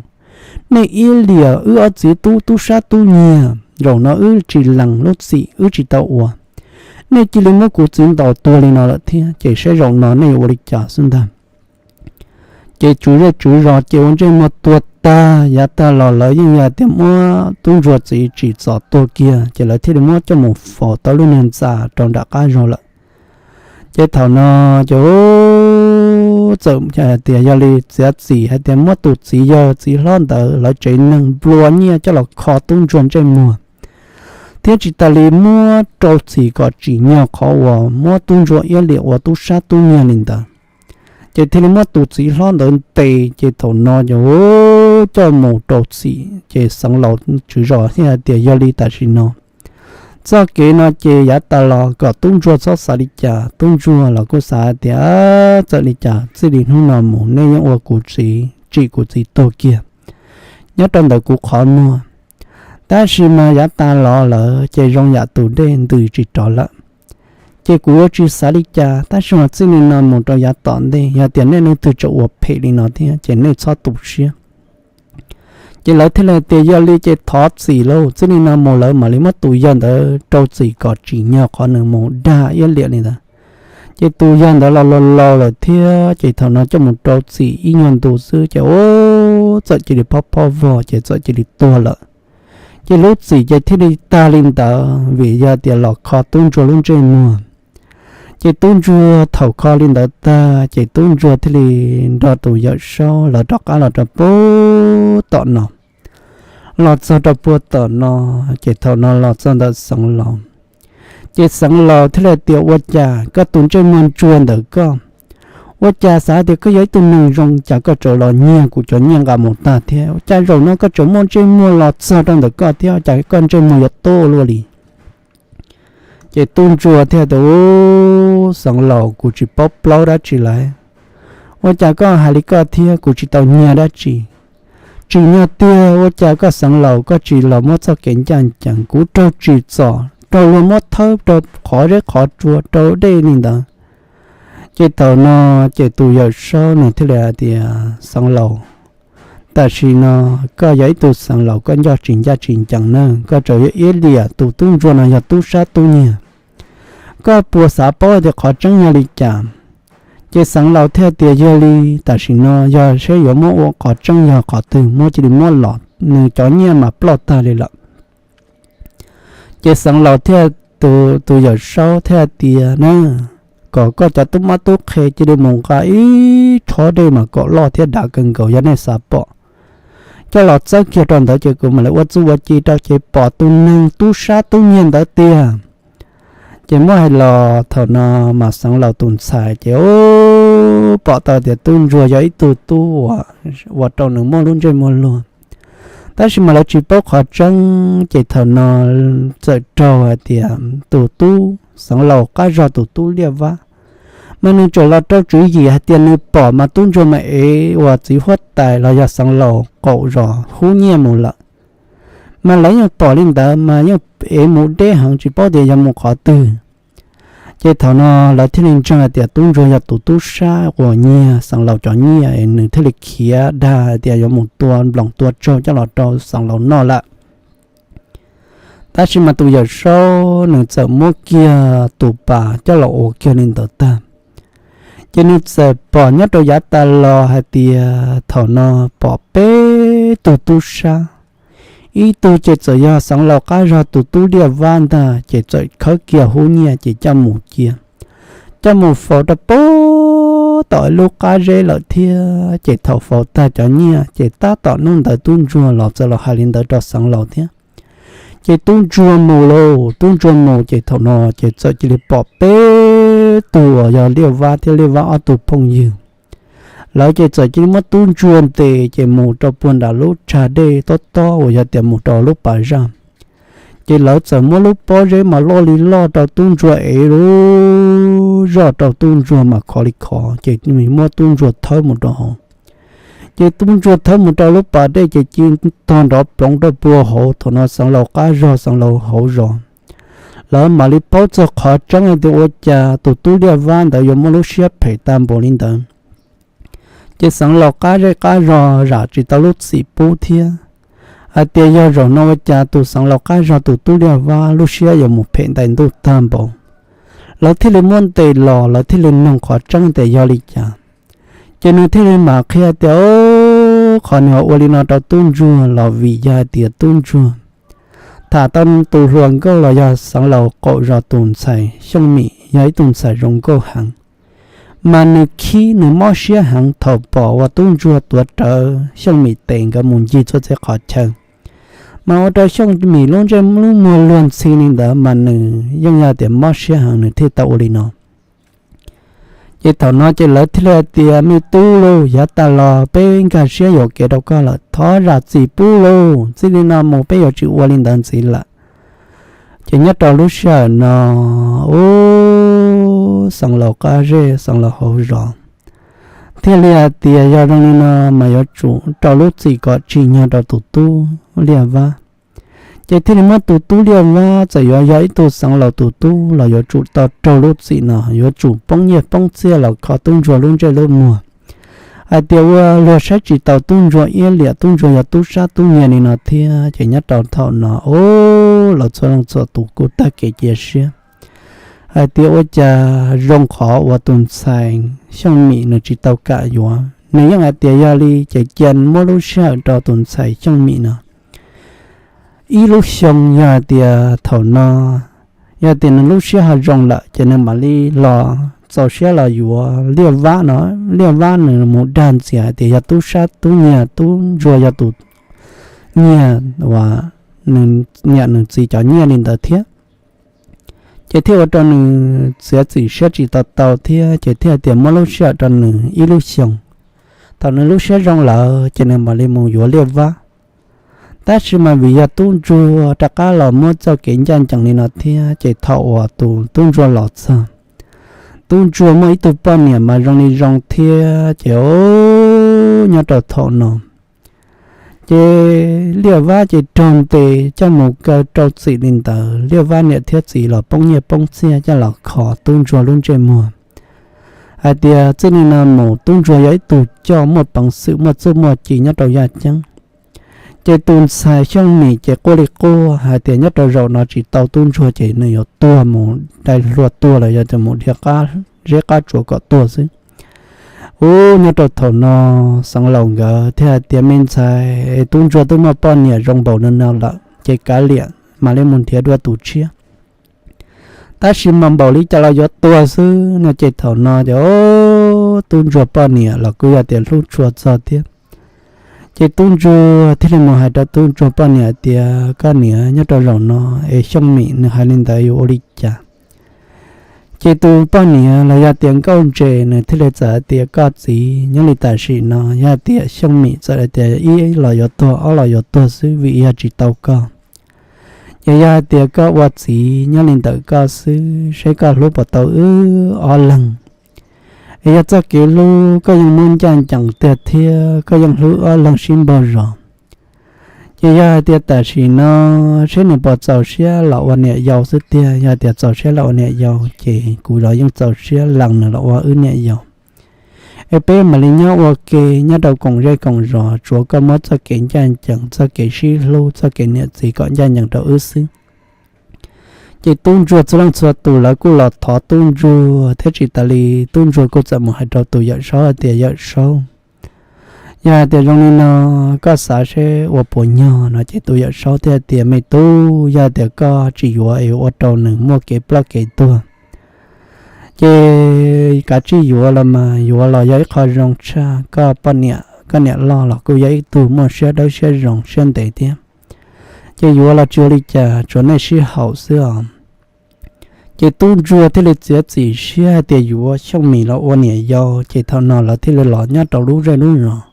Nej iab liam wb ob txiv tub, tub sab tub nyiag, zaum no wb tsis lees lub txim wb tsis tau ua. nej cia li muab kuv txiv ntaus tuag li no lawm thiab ces saib zaum no nej yuav ua li cas xwb ntag. Ces tswv zej tswv zos ces ua ntsej muag tuag tag, yav tag los lawv yeej yog tias muab tub ntsuag txiv tsim txom tuag kiag ces lawv thiaj li muab coj mus faus tau lub niag ntxa rau nram qab zog lawm. Ces thaum no ces txawm hais tias yog li txiav txim hais tias muab tus txiv yawg txiv hlob ntawd lawv tsev neeg nplua nyiaj coj los kho tub ntsuag ntsej muag, thiab tsis tas li muab rau txim kom tsim nyog qhov uas muab tub ntsuag iab liam ua tub sab tub nyiag li ntawd. Ces thiaj li muab tus txiv hlob ntawd ntes, ces thaum no ces coj mus rau txim ces xeev laus tswv zos thiaj hais tias yog li tam sim no txoj kev no ces yav tas los kom tub ntsuag txhob xav li cas, tub ntsuag los kuj xav hais tias txawm li cas txij li hnub no mus nej yeej ua kuv txiv, tsim kuv txiv tuag kiag nyob rau ntawm kuv qhov muag. Tab sis mas yav tas los lawm ces zoo yam tus dej ntws tsis rov lawm. Ces kuv yuav tsis xav li cas, tab sis mas txij li no mus rau yav tom ntej yog tias nej leej twg tseem ua phem li no thiab ces nej txhob tu siab. Ces lawv thiaj li tias yog li ces thov txim lauj, txij li no mus lawv mam li muab tus yawg ntawd rau txim kom tsim nyog qhov nws mus dag iab liam li ntawd. Ces tus yawg ntawd los laus laus lawm thiab ces thaum no coj mus rau txim ib nyuag ntu xwb ces ua txawm cia li phob phob vog ces txawm cia li tuag lawm. Ces lub txim ces thiaj li tag li ntawd vim yog tias los kho tub ntsuag lub ntsej muag. Ces tub ntsuag thaum kho li ntawd tag ces tub ntsuag thiaj li nrog tus yawm saub lawv rov qab los rau pub tom no. Los txog rau puag tom no, ces thaum no los txog ntawm xeev laus, ces xeev laus thiaj li tias ua cas koj tus ntsej muag ntsuag ntawm koj, ua cas xav tias koj yog ib tug neeg zoo cas koj tseem los nyiag kuv cov nyiaj nqa mus tag thiab, ua cas zaum no koj tseem muaj ntsej muag los txog rau ntawm koj thiab, ua cas koj ntsej muag yuav tuaj luaj li. Ces tub ntsuag thiaj tias ub, xeev laus kuv tsis paub plaub dab tsi lawm, ua cas koj hais li koj thiab, kuv tsis tau nyiag dab tsi. Tsim nyog tiag ua cas koj xeev laus koj tsis los muab txoj kev ncaj ncees, kuv raug tsim txom raug luag muab thawb rau qhov zeb qhov tsua rau dej li ntawd. Ces thaum no ces tus yawm saub nws thiaj li hais tias xeev laus, tam sim no koj yog ib tug xeev laus koj ncoj tsis ncaj tsis ncees na, koj tseem yuav iab liam tus tub ntsuag no yog tub sab tub nyiag, koj puas xav paub tias qhov tseeb yog li cas? Ces xeev laus thiaj tias yog li tam sim no yog seb yuav muab ua qhov tseeb yog qhov twg muab cia li muab los, nws cov nyiaj mas ploj tag li lawm. Ces xeev laus thiaj, tus yawm saub thiaj tias na, kom koj cov tub mab tub qhe cia li mus nqa ib tshob dej mas kom loj thiab dav kawg nkaus yog nej xav pom, coj los txawb kiag rau ntawd ces kuv mam li ua txuj ua ci rau ces pom tus neeg tub sab tub nyiag ntawd tiag. Ces muab hais los thaum no mas xeev laus tus ntxhais ces pom tau tias tub ntsuag yog ib tug tub uas ua rau nws muaj lub ntsej muag luag. Tab sis mas lawv tsis paub qhov tseeb ces thaum no txawm raug hais tias tus tub xeev laus qab zog tus tub liaj vab, mas nws tseem los rau tswv yim hais tias nws pom mas tub ntsuag mas ev uas txiv huab tais los yog xeev laus qaum zos hub nyiaj mus lawm. Mas lawv yeej pom li ntawd mas yeej ev mus deb heev tsis paub tias yog mus qhov twg. Ces thaum no lawv thiaj li ntseeg hais tias tub ntsuag yog tus tub sab uas nyiag xeev laus cov nyiaj, nws thiaj li khiav dag hais tias yuav mus tua nploos tua tsaug coj los rau xeev laus noj lawm. Tab sis mas tus yawm saub nws txawm muab kiag tus pas coj los ua kiag li ntawd tag. Ces nws txawm pom nyob rau yav tas los hais tias thaum no pom peb tug tub sab, ib tug ces txawm yog xeev laus qab zog tus tub liaj vab ntag, ces txawm khawb kiag hub nyiaj ces coj mus cia, coj mus faus rau pem tom lub qab zeb lawm thiab. Ces thaum faus tag cov nyiaj ces tab tom hnub ntawd tub ntsuag los txawm los hais li ntawd rau xeev laus thiab. Ces tub ntsuag mus lauj, tub ntsuag mus ces thaum no ces txawm cia li pom peb tug uas yog liaj vab thiab liaj vab ob tug phooj ywg, lawv ces txawm cia li muab tub ntsuag ntes ces mus rau puag nram lub tsag dej tob tob uas yog tias mus rau lub pas zaj. Ces lawv txawm muab lub pob zeb mas loj li loj rau tub ntsuag ev lub zoj rau tub ntsuag mas khov li khov ces muab tub ntsuag thawb mus rau hauv. Ces tub ntsuag thawb mus rau lub pas dej ces ci tog nrov ploov rau puag hauv. Thaum no xeev laus qab zog xeev laus hauv zos lawv mam li paub txog qhov tseeb hais tias ua cas tus tub liaj vab ntawd yuav muaj lub siab phem tag npaum li ntawd. Ces xeev laus qab zej qab zog zam tsis tau lub txim pub thiab, hais tias yog zaum no ua cas tus xeev laus qab zog tus tub liaj vab lub siab yuav mus phem ntais ntuj tag npaum. Lawv thiaj li muab ntes los, lawv thiaj li noog qhov tseeb tias yog li cas. Ces nws thiaj li mam qhia tias, o, qhov nws ua li no rau tub ntsuag los vim yog hais tias tub ntsuag tham tau tus hluas nkauj los yog xeev laus qaum zos tus ntxhais Xyooj Mim yog ib tug ntxhais zoo nkauj heev, mas nws khib nws mob siab heev thaum pom uas tub ntsuag tuav rawv Xyooj Mim tes nkawd mus ncig txhua txhia qhov chaw, mas ua rau Xyooj Mim lub ntsej lub muag luag ntxhi li ntawd, mas nws yeej yog tias mob siab heev nws thiaj tau ua li no. Ces thaum no ces lawv thiaj li hais tias, me tub lauj, yav tas los peb nkag siab yuam kev rau koj lawm, thov zam txim pub lauj, txij li no mus peb yuav tsis ua li ntawd ntxiv lawm. Ces nyob rau lub sij hawm no, ub, xeev laus qab zej xeev laus hauv zos thiaj li hais tias yog zoo li no mas yuav tsum rau lub txim kom tsim nyog rau tus tub Liaj Vab. Ces thiaj li muab tus tub Liaj Vab, txawm yuav yog ib tug xeev laus tus tub los yuav tsum tau raug lub txim no, yuav tsum poob nyiaj poob txiaj los kho tub ntsuag lub ntsej lub muag, hais tias ua luag saib tsis taus tub ntsuag iab liam, tub ntsuag yog tub sab tub nyiag li no thiab. Ces nyob rau thaum no, ub, lawv txhua leej txhua tus kuj tag kev cia siab hais tias ua cas zoo qhov uas tus ntxhais Xyooj Mim nws tsis tau kam yuav, nws yeej hais tias yog li ces cia muab lub sij hawm rau tus ntxhais Xyooj Mim no ib lub xyoo. Yog hais tias thaum no, yog tias nws lub siab ho zoo lawm ces nws mam li los txaus siab los yuav Liaj Vab no. Liaj Vab nws mus dag ntxias hais tias yog tub sab tub nyiag, tub ntsuag yog tus nyiag uas nws niam nws txiv cov nyiaj li ntawd thiab. Ces thiaj ua rau nws txiav txim siab tsis tau tau thiab, ces thiaj tias muab lub sij hawm rau nws ib lub xyoo. Thaum nws lub siab zoo lawm ces nws mam li mus yuav Liaj Vab. Tab sis mas vim yog tub ntsuag rov qab los muab txoj kev ncaj ncees li no thiab, ces thaum uas tus tub ntsuag los txog, tub ntsuag muaj ib tug poj niam mas zoo li zoo thiab. Ces nyob rau thaum no ces Liaj Vab ces raug ntes coj mus kaw rau txim li ntawd, Liaj Vab niam thiab txiv los poob nyiaj poob txiaj coj los kho tub ntsuag lub ntsej muag, hais tias txij li no mus tub ntsuag yog ib tug coj muaj peev xwm muaj txuj muaj ci nyob rau yaj ceeb. Ces tus ntxhais Xyooj Mim ces quaj li quaj hais tias nyob rau zaum no tsis tau tub ntsuag ces nws yuav tuag mus dai hlua tuag los yog tias mus dhia zeb qab tsuas kom tuag xwb. Ub, nyob rau thaum no xeev laus nkawd thiaj hais tias me ntxhais, tub ntsuag twb muaj poj niam zoo npaum no no lawm ces kav liam mam li mus nrhiav dua tus tshiab. Tab sis mas npaum li cas los yuav tuag xwb no. Ces thaum no ces tub ntsuag poj niam los kuj yog tias hlub tshua txog thiab. Ces tub ntsuag thiaj li mus hais rau tub ntsuag poj niam tias koj niam, nyob rau zaum no es Xyooj Mim nws hais li ntawd yuav ua li cas? Ces tus poj niam los yog tias nkauj ntse nws thiaj li txawm hais tias koj txiv, nyob li tam sim no yog hais tias Xyooj Mim txawm hais tias ib los yuav tuag ob los yuav tuag xwb vim yog tsis tau koj. Ces yog hais tias koj ua txiv nyob li ntawm koj xwb, saib koj hlub puas tau wb ob leeg. Es yog txoj kev hlub koj yeej muab ncaj ncees tiag thiab koj yeej hlub ob leeg sib npaug zos. Ces yog hais tias tam sim no saib nws puas txaus siab los ua niam yau xwb tiag, yog tias txaus siab los ua niam yau ces kuv los yeej txaus siab lees nws los ua wb niam yau. Es peb mam li nyob ua ke nyob rau koom zej koom zos, tsuav koj muab txoj kev ncaj ncees, txoj kev sib hlub, txoj kev niam txiv kom ncaj ncees rau wb xwb. Ces tub ntsuag txhua leej txhua tus lawv kuj los thov tub ntsuag thiab tsis tas li, tub ntsuag kuj txawm mus hais rau tus yawm saub hais tias yawm saub, yog hais tias zoo li no koj xav seb ua puas nyog no. Ces tus yawm saub thiaj hais tias me tub, yog hais tias koj tsis yuav es ua rau nws muaj kev ploj kev tuag ces kav tsij yuav los mas, yuav los yog ib qho zoo tshaj. Koj poj niam, koj niam loj los kuj yog ib tug muaj siab dawb siab zoo siab ntev thiab. Ces yuav los tsis ua li cas, tsuav nej sib haum xwb os. Ces tub ntsuag thiaj li txiav txim siab hais tias yuav Xyooj Mim los ua niam yau. Ces thaum no lawv thiaj li los nyob rau lub zej lub zos.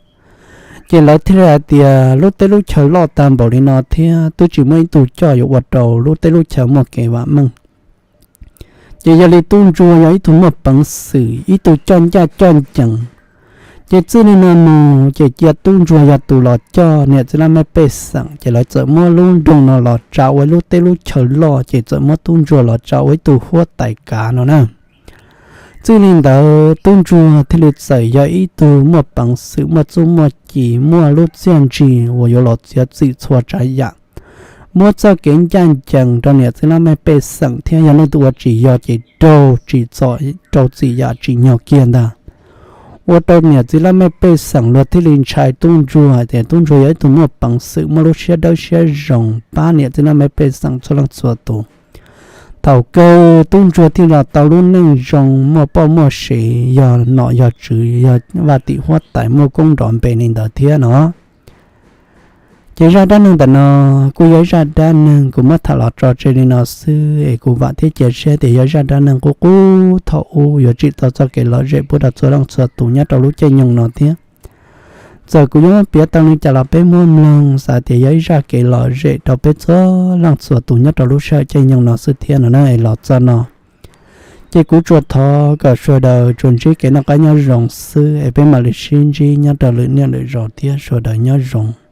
Ces lawv thiaj li hais tias lub teb lub chaw loj tag npaum li no thiab twb tsis muaj ib tug coj yuav ua rau lub teb lub chaw muaj kev vam meej. Ces yog li tub ntsuag yog ib tug muaj peev xwm, ib tug coj ncaj coj ncees. Ces txij li no mus ces cia tub ntsuag yog tus los coj niam txiv laj mej pej xeem. Ces lawv txawm muab lub nroog no los tsa ua lub teb lub chaw loj, ces txawm muab tub ntsuag los tsa ua ib tug huab tais kav no na. Txij li ntawd tub ntsuag thiaj li txawm yog ib tug muaj peev xwm, muaj txuj muaj ci, muaj lub txiaj ntsig uas yuav los txiav txim txhua tsav yam, muab txoj kev ncaj ncees rau niam txiv laj mej pej xeem thiab yog leej twg ua tsis yog ces raug tsim txom rau txim yam tsim nyog kiag ntag. Ua rau niam txiv laj mej pej xeem luag thiaj li ntshai tub ntsuag hais tias tub ntsuag yog ib tug muaj peev xwm muaj lub siab dawb siab zoo pab niam txiv laj mej pej xeem txhua leej txhua tus. Thaum kawg tub ntsuag thiaj los tau lub neej zoo muaj poj muaj sev, yog nom yog tswv, yog vaj tim huab tais muaj koob nrov npe li ntawd thiab no. Ces zaj dab neeg ntawm no kuj yog ib zaj dab neeg kuv muab tham los tso tseg li no xwb es kuv vam thiab cia siab tias yog zaj dab neeg qub qub thaum ub yuav tsim tau txoj kev lom zem pub rau txhua leej txhua tus nyob rau lub caij nyoog no thiab. Txawm kuv yuav muab piav tau li cas los peb muab mloog xav tias yog ib zaj kev lom zem rau peb txhua leej txhua tus nyob rau lub sij hawm caij nyoog no xwb thiab no na. Es los txog no ces kuv tsuas thov kom sawv daws tsuas ntsib kev noj qab nyob zoo xwb es peb mam li sib ntsib nyob rau lwm niaj lwm zaus thiab, sawv daws nyob zoo.